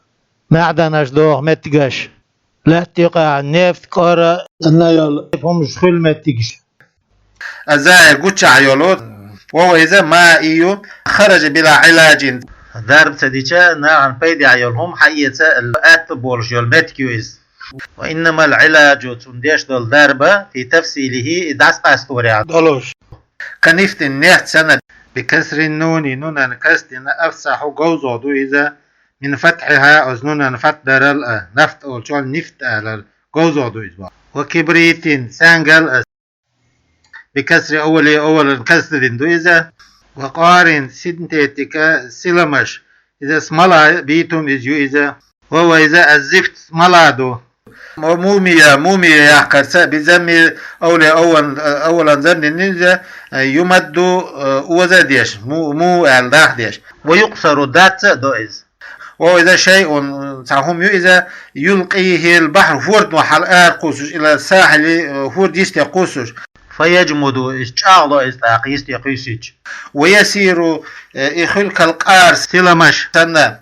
МаӀданаш доху меттигаш. Лаьтта юкъахь нефть, кӀора, анна йолу хӀумаш хуьлу меттигаш. الزائل, гуччахь йолу, وهو, иза, ما, и ю, خرج بلا علاج. Дарба ца дича, нахана пайдехь йолу хӀума хьаэца атта болуш йолу меттиг ю иза. وإنما العلاج, цунна деш долу дарба, في تفصيله, и дӀасакъасторехь долуш. كنفط, нефть санна, بكسر النون, нунан касдина, أفصح, говзо ду иза, من فتحها, оцу нунан фатхь дарал а, нафт олучохь нифт алар, говзо ду иза боху. وكبريت, сангал а, بكسر أوله, أولا касдина ду иза. وقار, синтетика, силамаш, иза смола, битум иза ю иза. وهو, иза, الزفت, смола ду. وموميا, мумия яхкарца, بضم أوله, أولا, أولا, замнина иза, يمد, оза а деш, му, му аьлла дах деш. ويقصر, дацца а до иза. وهو, иза, شيء, цхьа хӀума ю иза, يلقيه البحر, хӀордано хьала ара кхуссуш, إلى الساحل, хӀорда йисте кхуссуш. فيجمد, иза чӀагӀло иза тӀаккха йисте кхуьссича. ويصير, и хуьлу, كالقار, силамаш санна.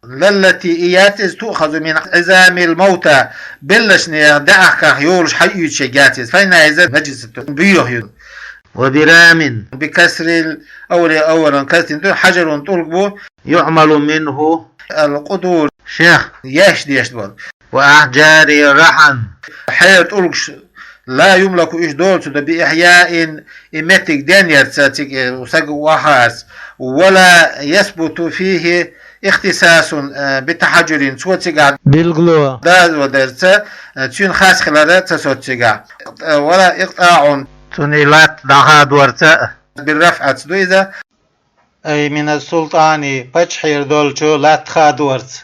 للتي, и яц иза, تؤخذ من عظام الموتى, беллачу нехан даьӀахках йолуш хьайуьйтуш яц иза. فإنها, иза, نجسة, боьха ю. وبرام, بكسر الأول, أولا касдина ду, حجر, тӀулг бу. يعمل منه القدور, шех, яьш деш болу. وأحجار رحا, хьеран тӀулгаш. لا يملك, уьш дола ца до, بإحياء, и меттиг денъярца, цига, э, сага охьаарца. ولا يثبت فيه اختصاص, э, بتحجر, цо цигахь билгало дазо дарца, э, цуьнан хас хилар ца соцу цигахь. Э, ولا إقطاع, цунна и латта дӀахадорца. بالرفعة, ду иза. أي من السلطان, паччахьера долчу латта хадорца.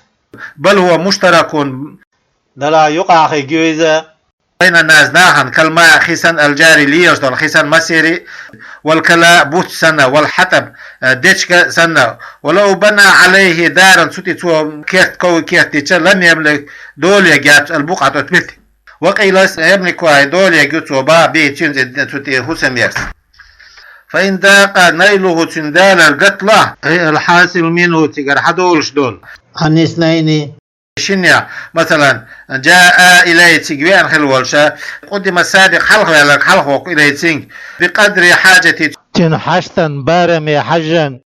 بل هو مشترك, Далла юкъахь хиг ю иза. بين الناس, нахана, كالماء, хи санна, الجاري, лелаш долу хи санна, المسير, والكلاء, буц санна, والحطب, э, дечка санна. ولو بنى عليه دارا, цу тӀе цо керт, ков керт дича, لم يملك, дола ергьяц, البقعة, оцу меттиг. وقيل يملكها, дола ерг ю цо, بها, به, цуьнан цӀе, цу тӀе хӀусам ярца. فإن ضاق نيله, цуьнан далар гатла, أي الحاصل منه, цигара хьадолуш долу. عن اثنين, шиннех, масалан, جاء إليه, цига веана хилла волуша, قدم السابق, хьалхаваьлларг хьалхавоккху, إليه, цуьнга, بقدر حاجته, цуьнан хьаштан бараме хьаьжжина.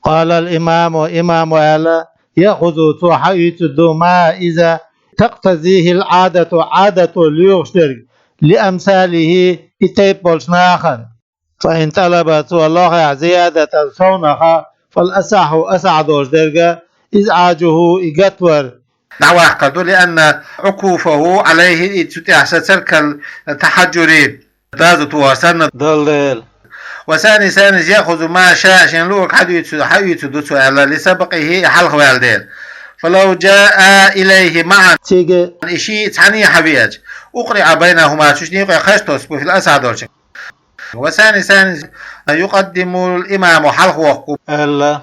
قال الإمام, имамо аьлла, يأخذ, цо хьаоьцур ду, ما, иза, تقتضيه العادة, Ӏадато лоьхуш дерг, لأمثاله, и тайпа болчу нахана. فإن طلب, цо лохехь, زيادة, совнаха, فالأصح, асахь долуш дерг, إزعاجه, и гатвар. ДӀаваккхар ду, لأن عكوفه عليه, и цу тӀехь сацар, كالتحجر, даза тухар санна, долу дела. وثاني, ثاني, يأخذ ما شاء, шен луург хьадуьйцу, хьаоьцур ду цо аьлла, لسبقه, и хьалхаваьлла дела. فلو جاء إليه معا, цига и шиъ цхьаьна хьавеача, أقرع بينهما, цу шинна юкъе хаза тосуш бу, في الأصح, долчуьнга. وثاني, ثاني, يقدم الإمام, хьалхавоккху, аьлла,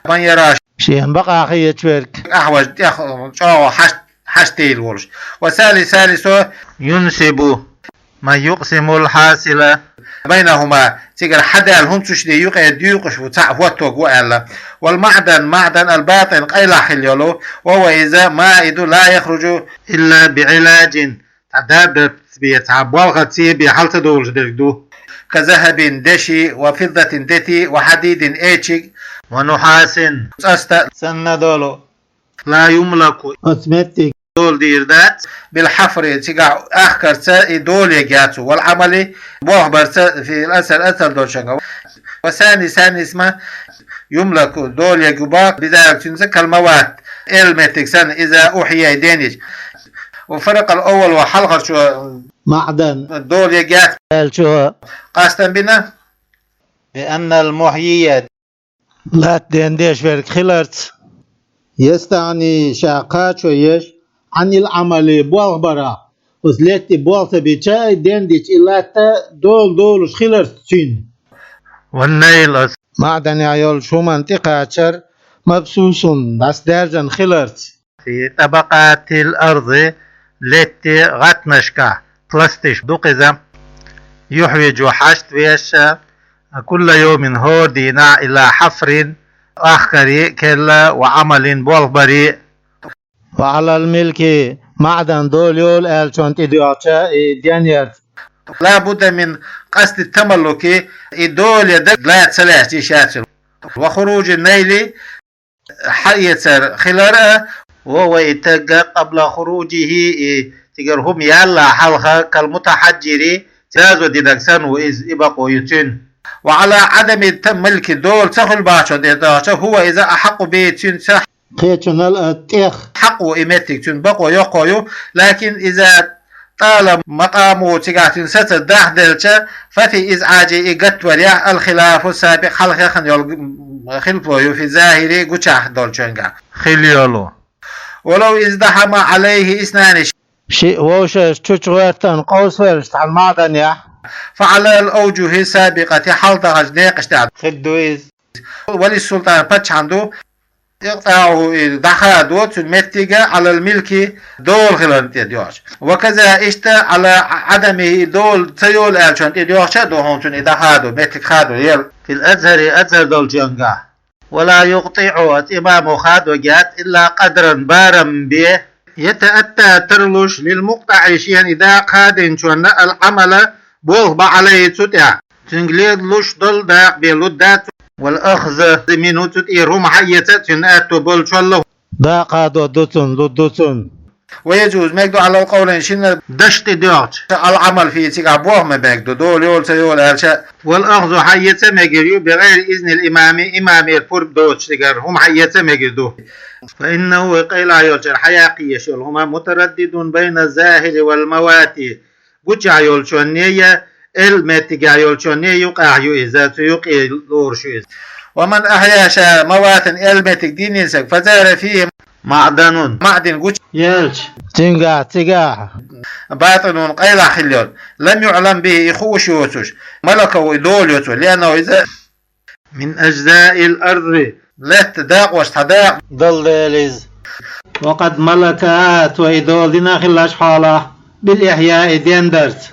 من يرى, шена бакъахьа хеташ верг, أحوج, тӀех чӀогӀа хьаш-, хьаштийла волуш. وثالث, ثالث, ينسب من يقسم الحاصل بينهما, цигара хьадаьлла хӀума цу шинна юкъе дуьйцуш ву, цхьаъ хӀоттош ву аьлла. والمعدن, маӀдан, الباطن, къайлаха хилла йолу, وهو, иза, ما, и ду, لا يخرج إلا بعلاج, Ӏа даб-даб бе цхьа болхаца бе хьал ца долуш дерг ду. كذهب деши, وفضة дети, وحديد эчиг, ونحاس цӀаста санна долу. لا يملك оцу меттиг дола дийр дац, بالحفر цигахь ахкарца и дола егӀа яц, والعمل болх барца في الأثر асар долчуьнга. والثاني ثاني اسمه يملك дола егӀа бах بذلك цуьнца كالموات эл меттиг санна إذا أحيي денйича. وفرق الأول хьалхарчо معدن дола егӀа яц аьллачо къастам бина. بأن المحيي латта дендеш верг хиларца. يستغني ша кхачо еш عن العمل болх барах. Оцу летта болх ца бича, дендича и латта дола долуш хиларца цуьнан. والنيل оцу маӀданехь йолчу хӀуманна тӀекхачар مبثوث дӀасадаьржина хиларца. في طبقات الأرض летти гӀаттанашкахь пласташ ду кхуза. يحوج хьашт веш كل يوم хӀора дийнахь إلى حفر ахкаре а керла وعمل болх баре а. وعلى الملك маӀдан дола йолу аьллачунна тӀедоьгӀча и денъярца. لا بد من قصد التملك и дола дан ла ца лаьцна йиш яц. وخروج النيل хьаэцар хилар а, وهو и таг قبل خروجه и цигара хӀума ялале хьалха كالمتحجر язо динарг санна ву иза, и бакъо ю цуьнан. وعلى عدم التملك дола ца хуьлу бахчана тӀе дахча هو иза أحق به цуьнца кхечунал а тӀех хьакъ ву и меттиг цуьнан бакъо йоккхо ю, لكن إذا طال مقامه цигахь цуьнан саца дахделча ففي إزعاجه и гатварехь الخلاف السابق хьалха хиллина йолу хилафо ю في الظاهر гучахь долчуьнгахь хила йолу. ولو ازدحم عليه اثنان шиъ вовшашка чу гӀоьртина къовсавелча цхьана маӀданехь فعلى الأوجه السابقة хьалха даханчу некъаш тӀехь хир ду иза. وللسلطان паччахьна ду إقطاعه и дӀахадо цуьнан меттиг على الملك дола хиларна тӀедоьгӀча. وكذا иштта على عدمه и дола ца йолу аьллачунна тӀедоьгӀча а ду хьуна цуьнан и дӀахадо, меттиг хадо ел. في الأزهر азхар долчуьнгахь. ولا يقطع оцу имамо хадо яц إلا قدرا барам бен يتأتى тарлуш للمقطع шена и дакъа хадийначунна العمل болх бан عليه цу тӀехь. Цуьнга лелуш долу дакъа бен лур дац. والأخذ منه цу тӀера хӀума хьаэца а цуьнан аьтто болчул а. Дакъа хадо ду цунна, лур ду цунна. ويجوز мега ду على القولين шинна дашна тӀедоьгӀча العمل فيه цигахь болх бан мега ду, дола йолу ца йолу аьлча а. والأخذ хьаэца а мегар ю بغير إذن الإمام имамера пурба доцуш цигара хӀума хьаэца а мегар ду. فإنه къайлахь йолчара хьаяккха езаш йолу хӀума متردد بين الظاهر والموات гучахь йолчунна я эл меттигехь йолчунна юкъахь ю иза, цу юкъе лоруш ю иза. ومن أحيا ша موات эл меттиг динийна саг فزاد فيه معدن маӀдан гучу елча, цуьнгахь цигахь باطن къайлахь хила йолу لم يعلم به и хууш йоцуш ملكه и дола йоцу لأنه иза من أجزاء الأرض летта дакъош цхьа дакъа долу дела иза. وقد ملكها цо и дола дина хиллачу хьолахь بالإحياء дендарца.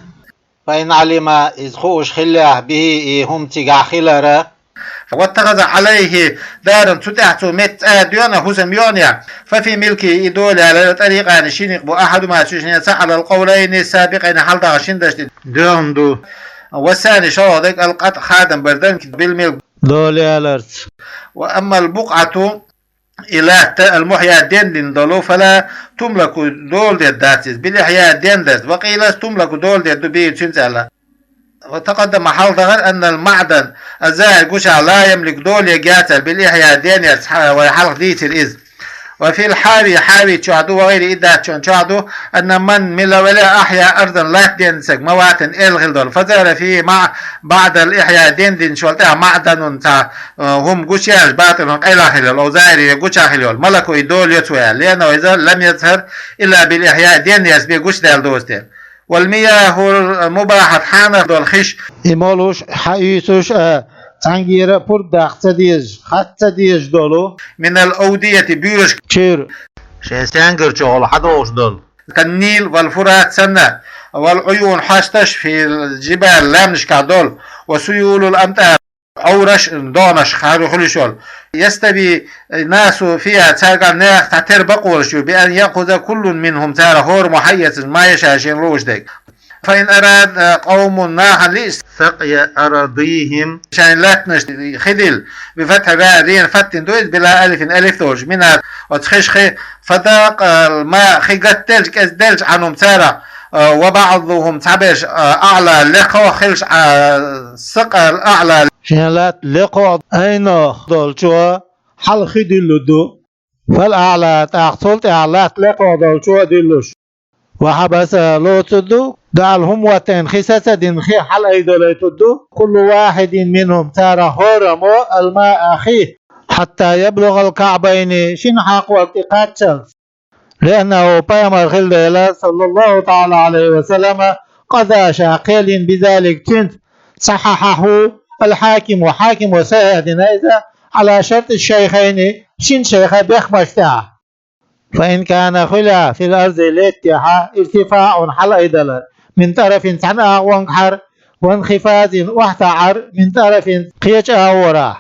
فإن علم иза хууш хиллехь به и хӀума цигахь хилар а. واتخذ عليه دارا цу тӀехь цо меттиг цӀа а доьгӀна хӀусам йоьгӀнехь ففي ملكه и дола ялар а طريقان ши никъ бу أحدهما цу шиннеца على القولين السابقين хьалха даханчу шина дашна тӀе доьгӀна ду. والثاني шолгӀа дерг القطع хадам бар дан بالملك дола яларца. وأما البقعة и латта المحياة дендина долу فلا تملك дола дер дац иза بالإحياء дендарца وقيل تملك дола дер ду به цуьнца аьлла. وتقدم хьалха дахара أن المعدن الظاهر гучахь لا يملك дола егӀа яц аьлла بالإحياء денъярца хьа-, вай хьалха дийцира иза. وفي الحاوي хьави чохь ду وغيره и датчун чохь ду أن من мила велахь أحيا أرضا латта денна саг موات эл хила долу فزاد فيه مع بعد الإحياء дендинчул тӀаьхьа معدن цхьа, э, хӀума гучуяьлча باطن къайлахь хила йолу, أو ظاهر я гучахь хила йолу ملكه и дола йоцу аьлла لأنه иза لم يظهر إلا بالإحياء денъярца бен гучудаьлла доцу дела. والمياه المباحة хьанах долу хиш и молуш, хьаийсуш а, цхьаьнгера а пурба даккха ца дезаш, хатта ца дезаш долу من الأودية буьраш чуьра шайн саьнгарчохула хьадогӀуш долу كالنيل والفرات санна والعيون хьашташ في الجبال лаьмнашкахь долу وسيول الأمطار Ӏовраш, догӀанаш хьару хуьлуш йолу. يستوي الناس فيها, цаьргахь нехан цхьа тера бакъ волуш ю, بأن يأخذ كل منهم, цара хӀораммо хьаэцна, ما يشاء, шена лууш дерг. فإن أراد قوم, нахана лиъча, سقي أراضيهم, шайн лаьттанаш хи дилла, بفتح الراء, ренан фаттина ду иза, بلا ألف, алиф долуш, منها, оцу хиш хи, فضاق الماء, хи гатделча, кӀезделча, عنهم, царах, وبعضهم, цхьаберш, أعلى, лекхо хилча, سقى الأعلى, шен латта лекхо, айнох долчо хьала хи диллур ду. فالأعلى, тӀаккха цул тӀаьхьа латта лекхо долчо а диллуш. وحبس, лоцур ду, دع الهموتين, хи сацадина хи хьала айдолуьйтур ду, كل واحد منهم, царах хӀораммо, الماء, хи, حتى يبلغ الكعبين, шин хьакъалгӀа тӀе кхаччалц. لأنه, пайхамар хилла дела, صلى الله تعالى عليه وسلم, قضى, ша кхел йина, بذلك, цуьнца, صححه الحاكم, хьакимо сахьихь дина иза, على شرط الشيخين, шин шайхан бехкамаш тӀехь. فإن كان, хуьлахь, في الأرض, лаьттахь, ارتفاع, хьала айдалар, من طرف, цхьана агӀонгахьара, وانخفاض, охьатаӀар, من طرف, кхечу агӀорахь.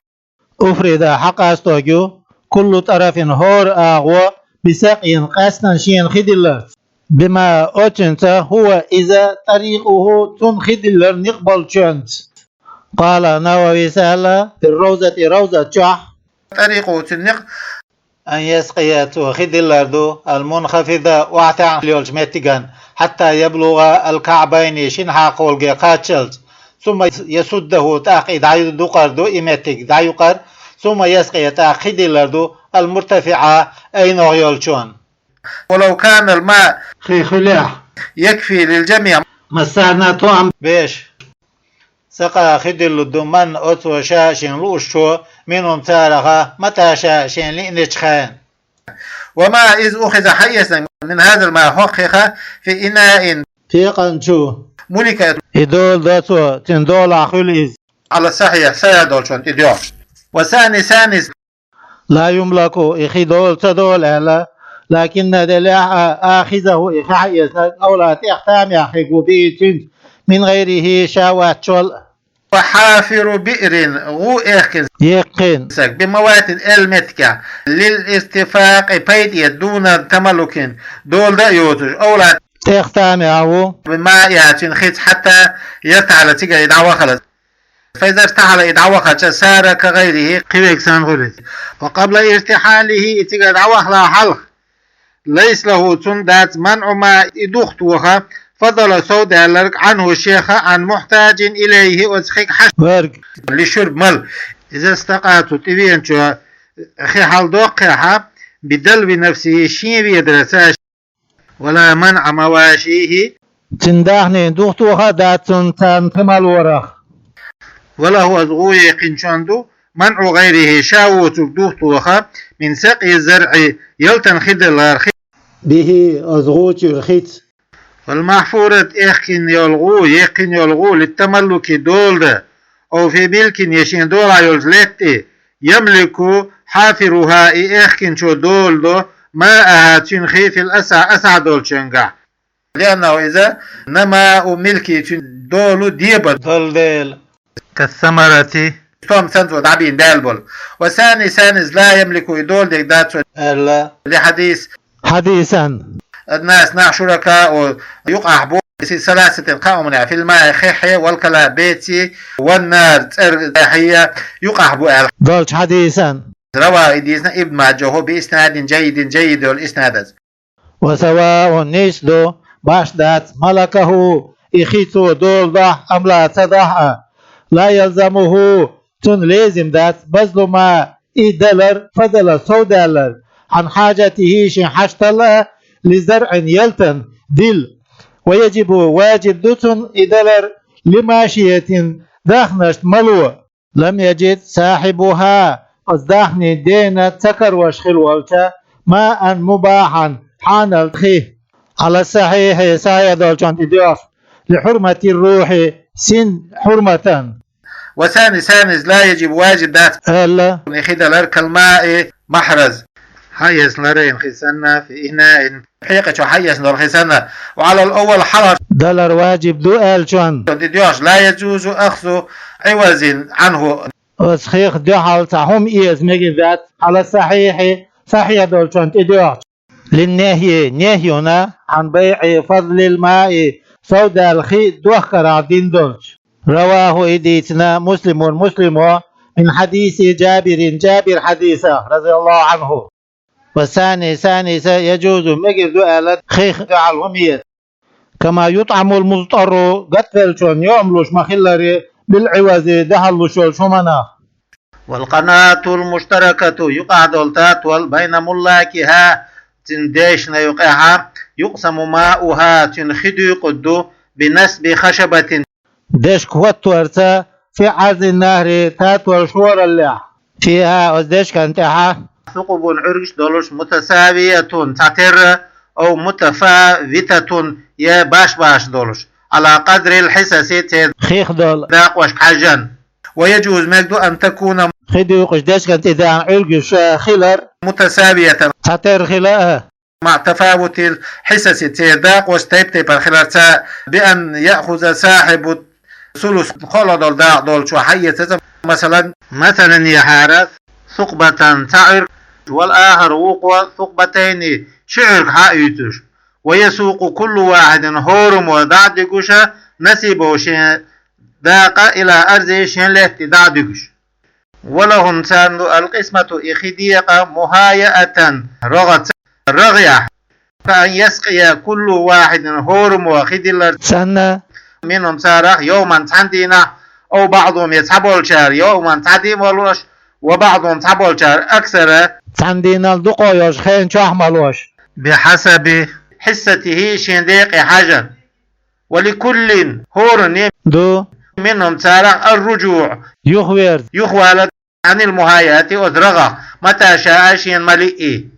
أفرد, хьакъастор ю, كل طرف, хӀора агӀо, بسقي, къаьсттина шена хи дилларца. بما, оцуьнца, هو, иза, طريقه, цунна хи диллар некъ болчуьнца. قال النووي, аьлла, في الروضة, ровзат чохь, طريقه, цуьнан некъ, أن يسقي, цо хи диллар ду, المنخفض, охьатаьӀна йолчу меттиган, حتى يبلغ الكعبين, шин хьакъалгӀе кхаччалц, ثم يسده, тӀаккха и дӀайукъар ду, и меттиг дӀаюкъар, ثم يسقي, тӀаккха хи диллар ду, المرتفع, айнох йолчунна. ولو كان الماء, хи хуьлехь, يكفي للجميع, массарна тоам беш, سقى, хи диллур ду, من, оцо, شاء, шена луучо, منهم, царах, متى شاء, шена лиъначу хенахь. وما, иза, أخذ, хьаэцна, من هذا الماء, хӀокху хих, في إناء, пекъан чу, ملك, и долу до цо, цуьнан долахь хуьлу иза. على الصحيح, сахьихь долчунна тӀедоьгӀна. وثاني, ثاني, لا يملك, и хи долу ца долу аьлла, لكن, делахь а, آخذه, и хи хьаэцнарг, أولى, тӀех тамехь хиг ву, به, цуьнца, من غيره, ша ваьцначул. وحافر بئر, гӀу эккхина, еккхина, стаг, بموات, элла меттигехь, للاستفاق, пайда эца, دون تملك, дола дан а йоцуш, أولى, тӀех тамехь ву, بمائها, цуьнан хица, حتى يرتحل, цигара и дӀавахалц. فإذا ارتحل, и дӀавахча, صار كغيره, кхин верг санна хуьлу иза. وقبل ارتحاله, и цигара дӀавахалахь хьалха, ليس له, цунна дац, منع ما, и духтаваха, فضل, сов даьлларг, عنه, шех, عن محتاج إليه, оцу хига хьажа верг, للشرب, мала. إذا استقى, цу тӀевеанчо хи хьаладоккхехь, بدلو نفسه, шен ведарца, ولا منع مواشيه, цуьнан даьхнийн духтаваха а дац цунна царна хи малорах. وله, оцу гӀу еккхинчунна ду, منع غيره, ша воцург духтаваха, من سقي الزرع, ялтан хи даларх, به, оцу гӀу чуьра хица. والمحفورة, эккхина йолу гӀу, еккхина йолу гӀу, للتملك, дола дан, أو في ملك, я шен долахь йолчу лаьтта, يملك حافرها, и эккхинчо дола до, ماءها, цуьнан хи, في الأصح, асахь долчуьнгахь. لأنه, иза, نماء ملكه, цуьнан долу дебар долу дела. كالثمرة, стом санна цо дӀабийна даьлла болу. وثاني, ثاني, لا يملك, и дола дерг дац цо, аьлла, لحديث, хьадисан. الناس, нах, شركاء, юкъахь бу, في ثلاثة, кхаа хӀуманехь, في الماء, хихье, والكلاء, беци, والنار, цӀера, тӀаьхье, юкъахь бу аьлла. Долчу хьадисан. رواه, и дийцина, ابن ماجه بإسناد جيد, جيد йолу иснадца. وسواء, нийса ду, башха дац, ملكه, и хи цо дола дохь, أم لا, ца дохь а. لا يلزمه, цунна лезим дац, بذل ما, и далар, فضل, сов даьлларг, عن حاجته, шен хьаштал а, لزرع, ялтан, дилла. ويجب, важиб ду цунна и далар, لماشية, даьхнашна мало. لم يجد صاحبها, оцу даьхнийн дена ца карош хилла волча, ماء مباحا, хьанал хи. على الصحيح, сахьихь долчунна тӀедоьгӀна, لحرمة الروح, син хьурматан. وثاني, ثاني, لا يجب, важиб дац, аьлла, и хи далар, كالماء محرز, хьаэцна ларайна хи санна, في إناء, пхьекъа чу хьаэцна долу хи санна. وعلى الأول, хьалха далар важиб ду аьллачунна тӀедоьгӀна, لا يجوز أخذ عوض عنه, Оцу хих дуьхьал цхьа хӀума эца мегар дац, хьала сахьихьи, сахьихь долчунна тӀедоьгӀча. Линнехьи, нехьюна, хьан байӀи фадлил маи, совдал хи дохкарахь дин долчу. Раваху, и дийцина, Муслимун, Муслимо, мин хьадиси Джабирин, Джабир хьадисах, разияллаху Ӏанху. Ва сани, сани са яджузу, мегар ду аьлла, хих дуьхьал хӀума эца. Кама ютӀамул музтарру, гатвеллачунна йоӀам луш ма-хиллара, бил Ӏивази, дуьхьал луш йолчу хӀуманах. Вал къанаатул муштаракату, юкъахь долу татол, байна муллакиха, цуьнан дешна юкъехьа, юкъсаму маухьа, цуьнан хи дуьйкъурду, бинасби хашабатин. Дешка хӀотторца, фи Ӏарзин нахьри, татол шораллехь. Фиха, оцу дешкан тӀехьа. Сукъубун, Ӏуьргаш долуш, мутасавиятун, цхьатерра, ав мутафавитатун, я баш-баш долуш, Ӏала къадрил хьисаси, церан хих долу дакъошка хьаьжжина. Ва яджуз, мегар ду, ан такуна, хи дуьйкъуш дешкан тӀе даьхна Ӏуьргаш хилар, мутасавиятан, цхьатерра хила а. Маъ тафавутил хьисаси, церан дакъош тайп-тайпана хиларца, би ан яхуза сахьибу сулус, кхоалгӀа долу дакъа долчо хьаэца, масалан, масалан, яхьара сукъбатан, цхьа Ӏуьрг, вал ахару, вукхо, сукъбатайни, ши Ӏуьрг хьа а уьйцуш, ва ясукъу куллу вахьидин, хӀораммо дӀа а дуьгуша, насибаху, шен дакъа, ила арзи, шен лаьтта дӀа а дуьгуш. Ва лахум, царна ду, алкъисмату, и хи декъа, мухьаяатан, рогӀаца, рогӀехь. Ка ан яскъия куллу вахьидин, хӀораммо хи диллар санна, минхум, царах, йовман, цхьана дийнахь, ав баъдухум, я цхьаболчара, йовман, цхьа дийна волуш, ва баъдухум, цхьаболчара, аксара, цхьана дийнал дукха йолуш хенан чохь молуш. Бихьасаби хьиссатихи, шен декъе хьаьжжина. Ва ликуллин, хӀоранна ду, минхум, царах, ар-руджуъ, юхаверза, юхавала, Ӏанил мухьаяати, оцу рогӀах, мата шаа, шена ма-лиъий.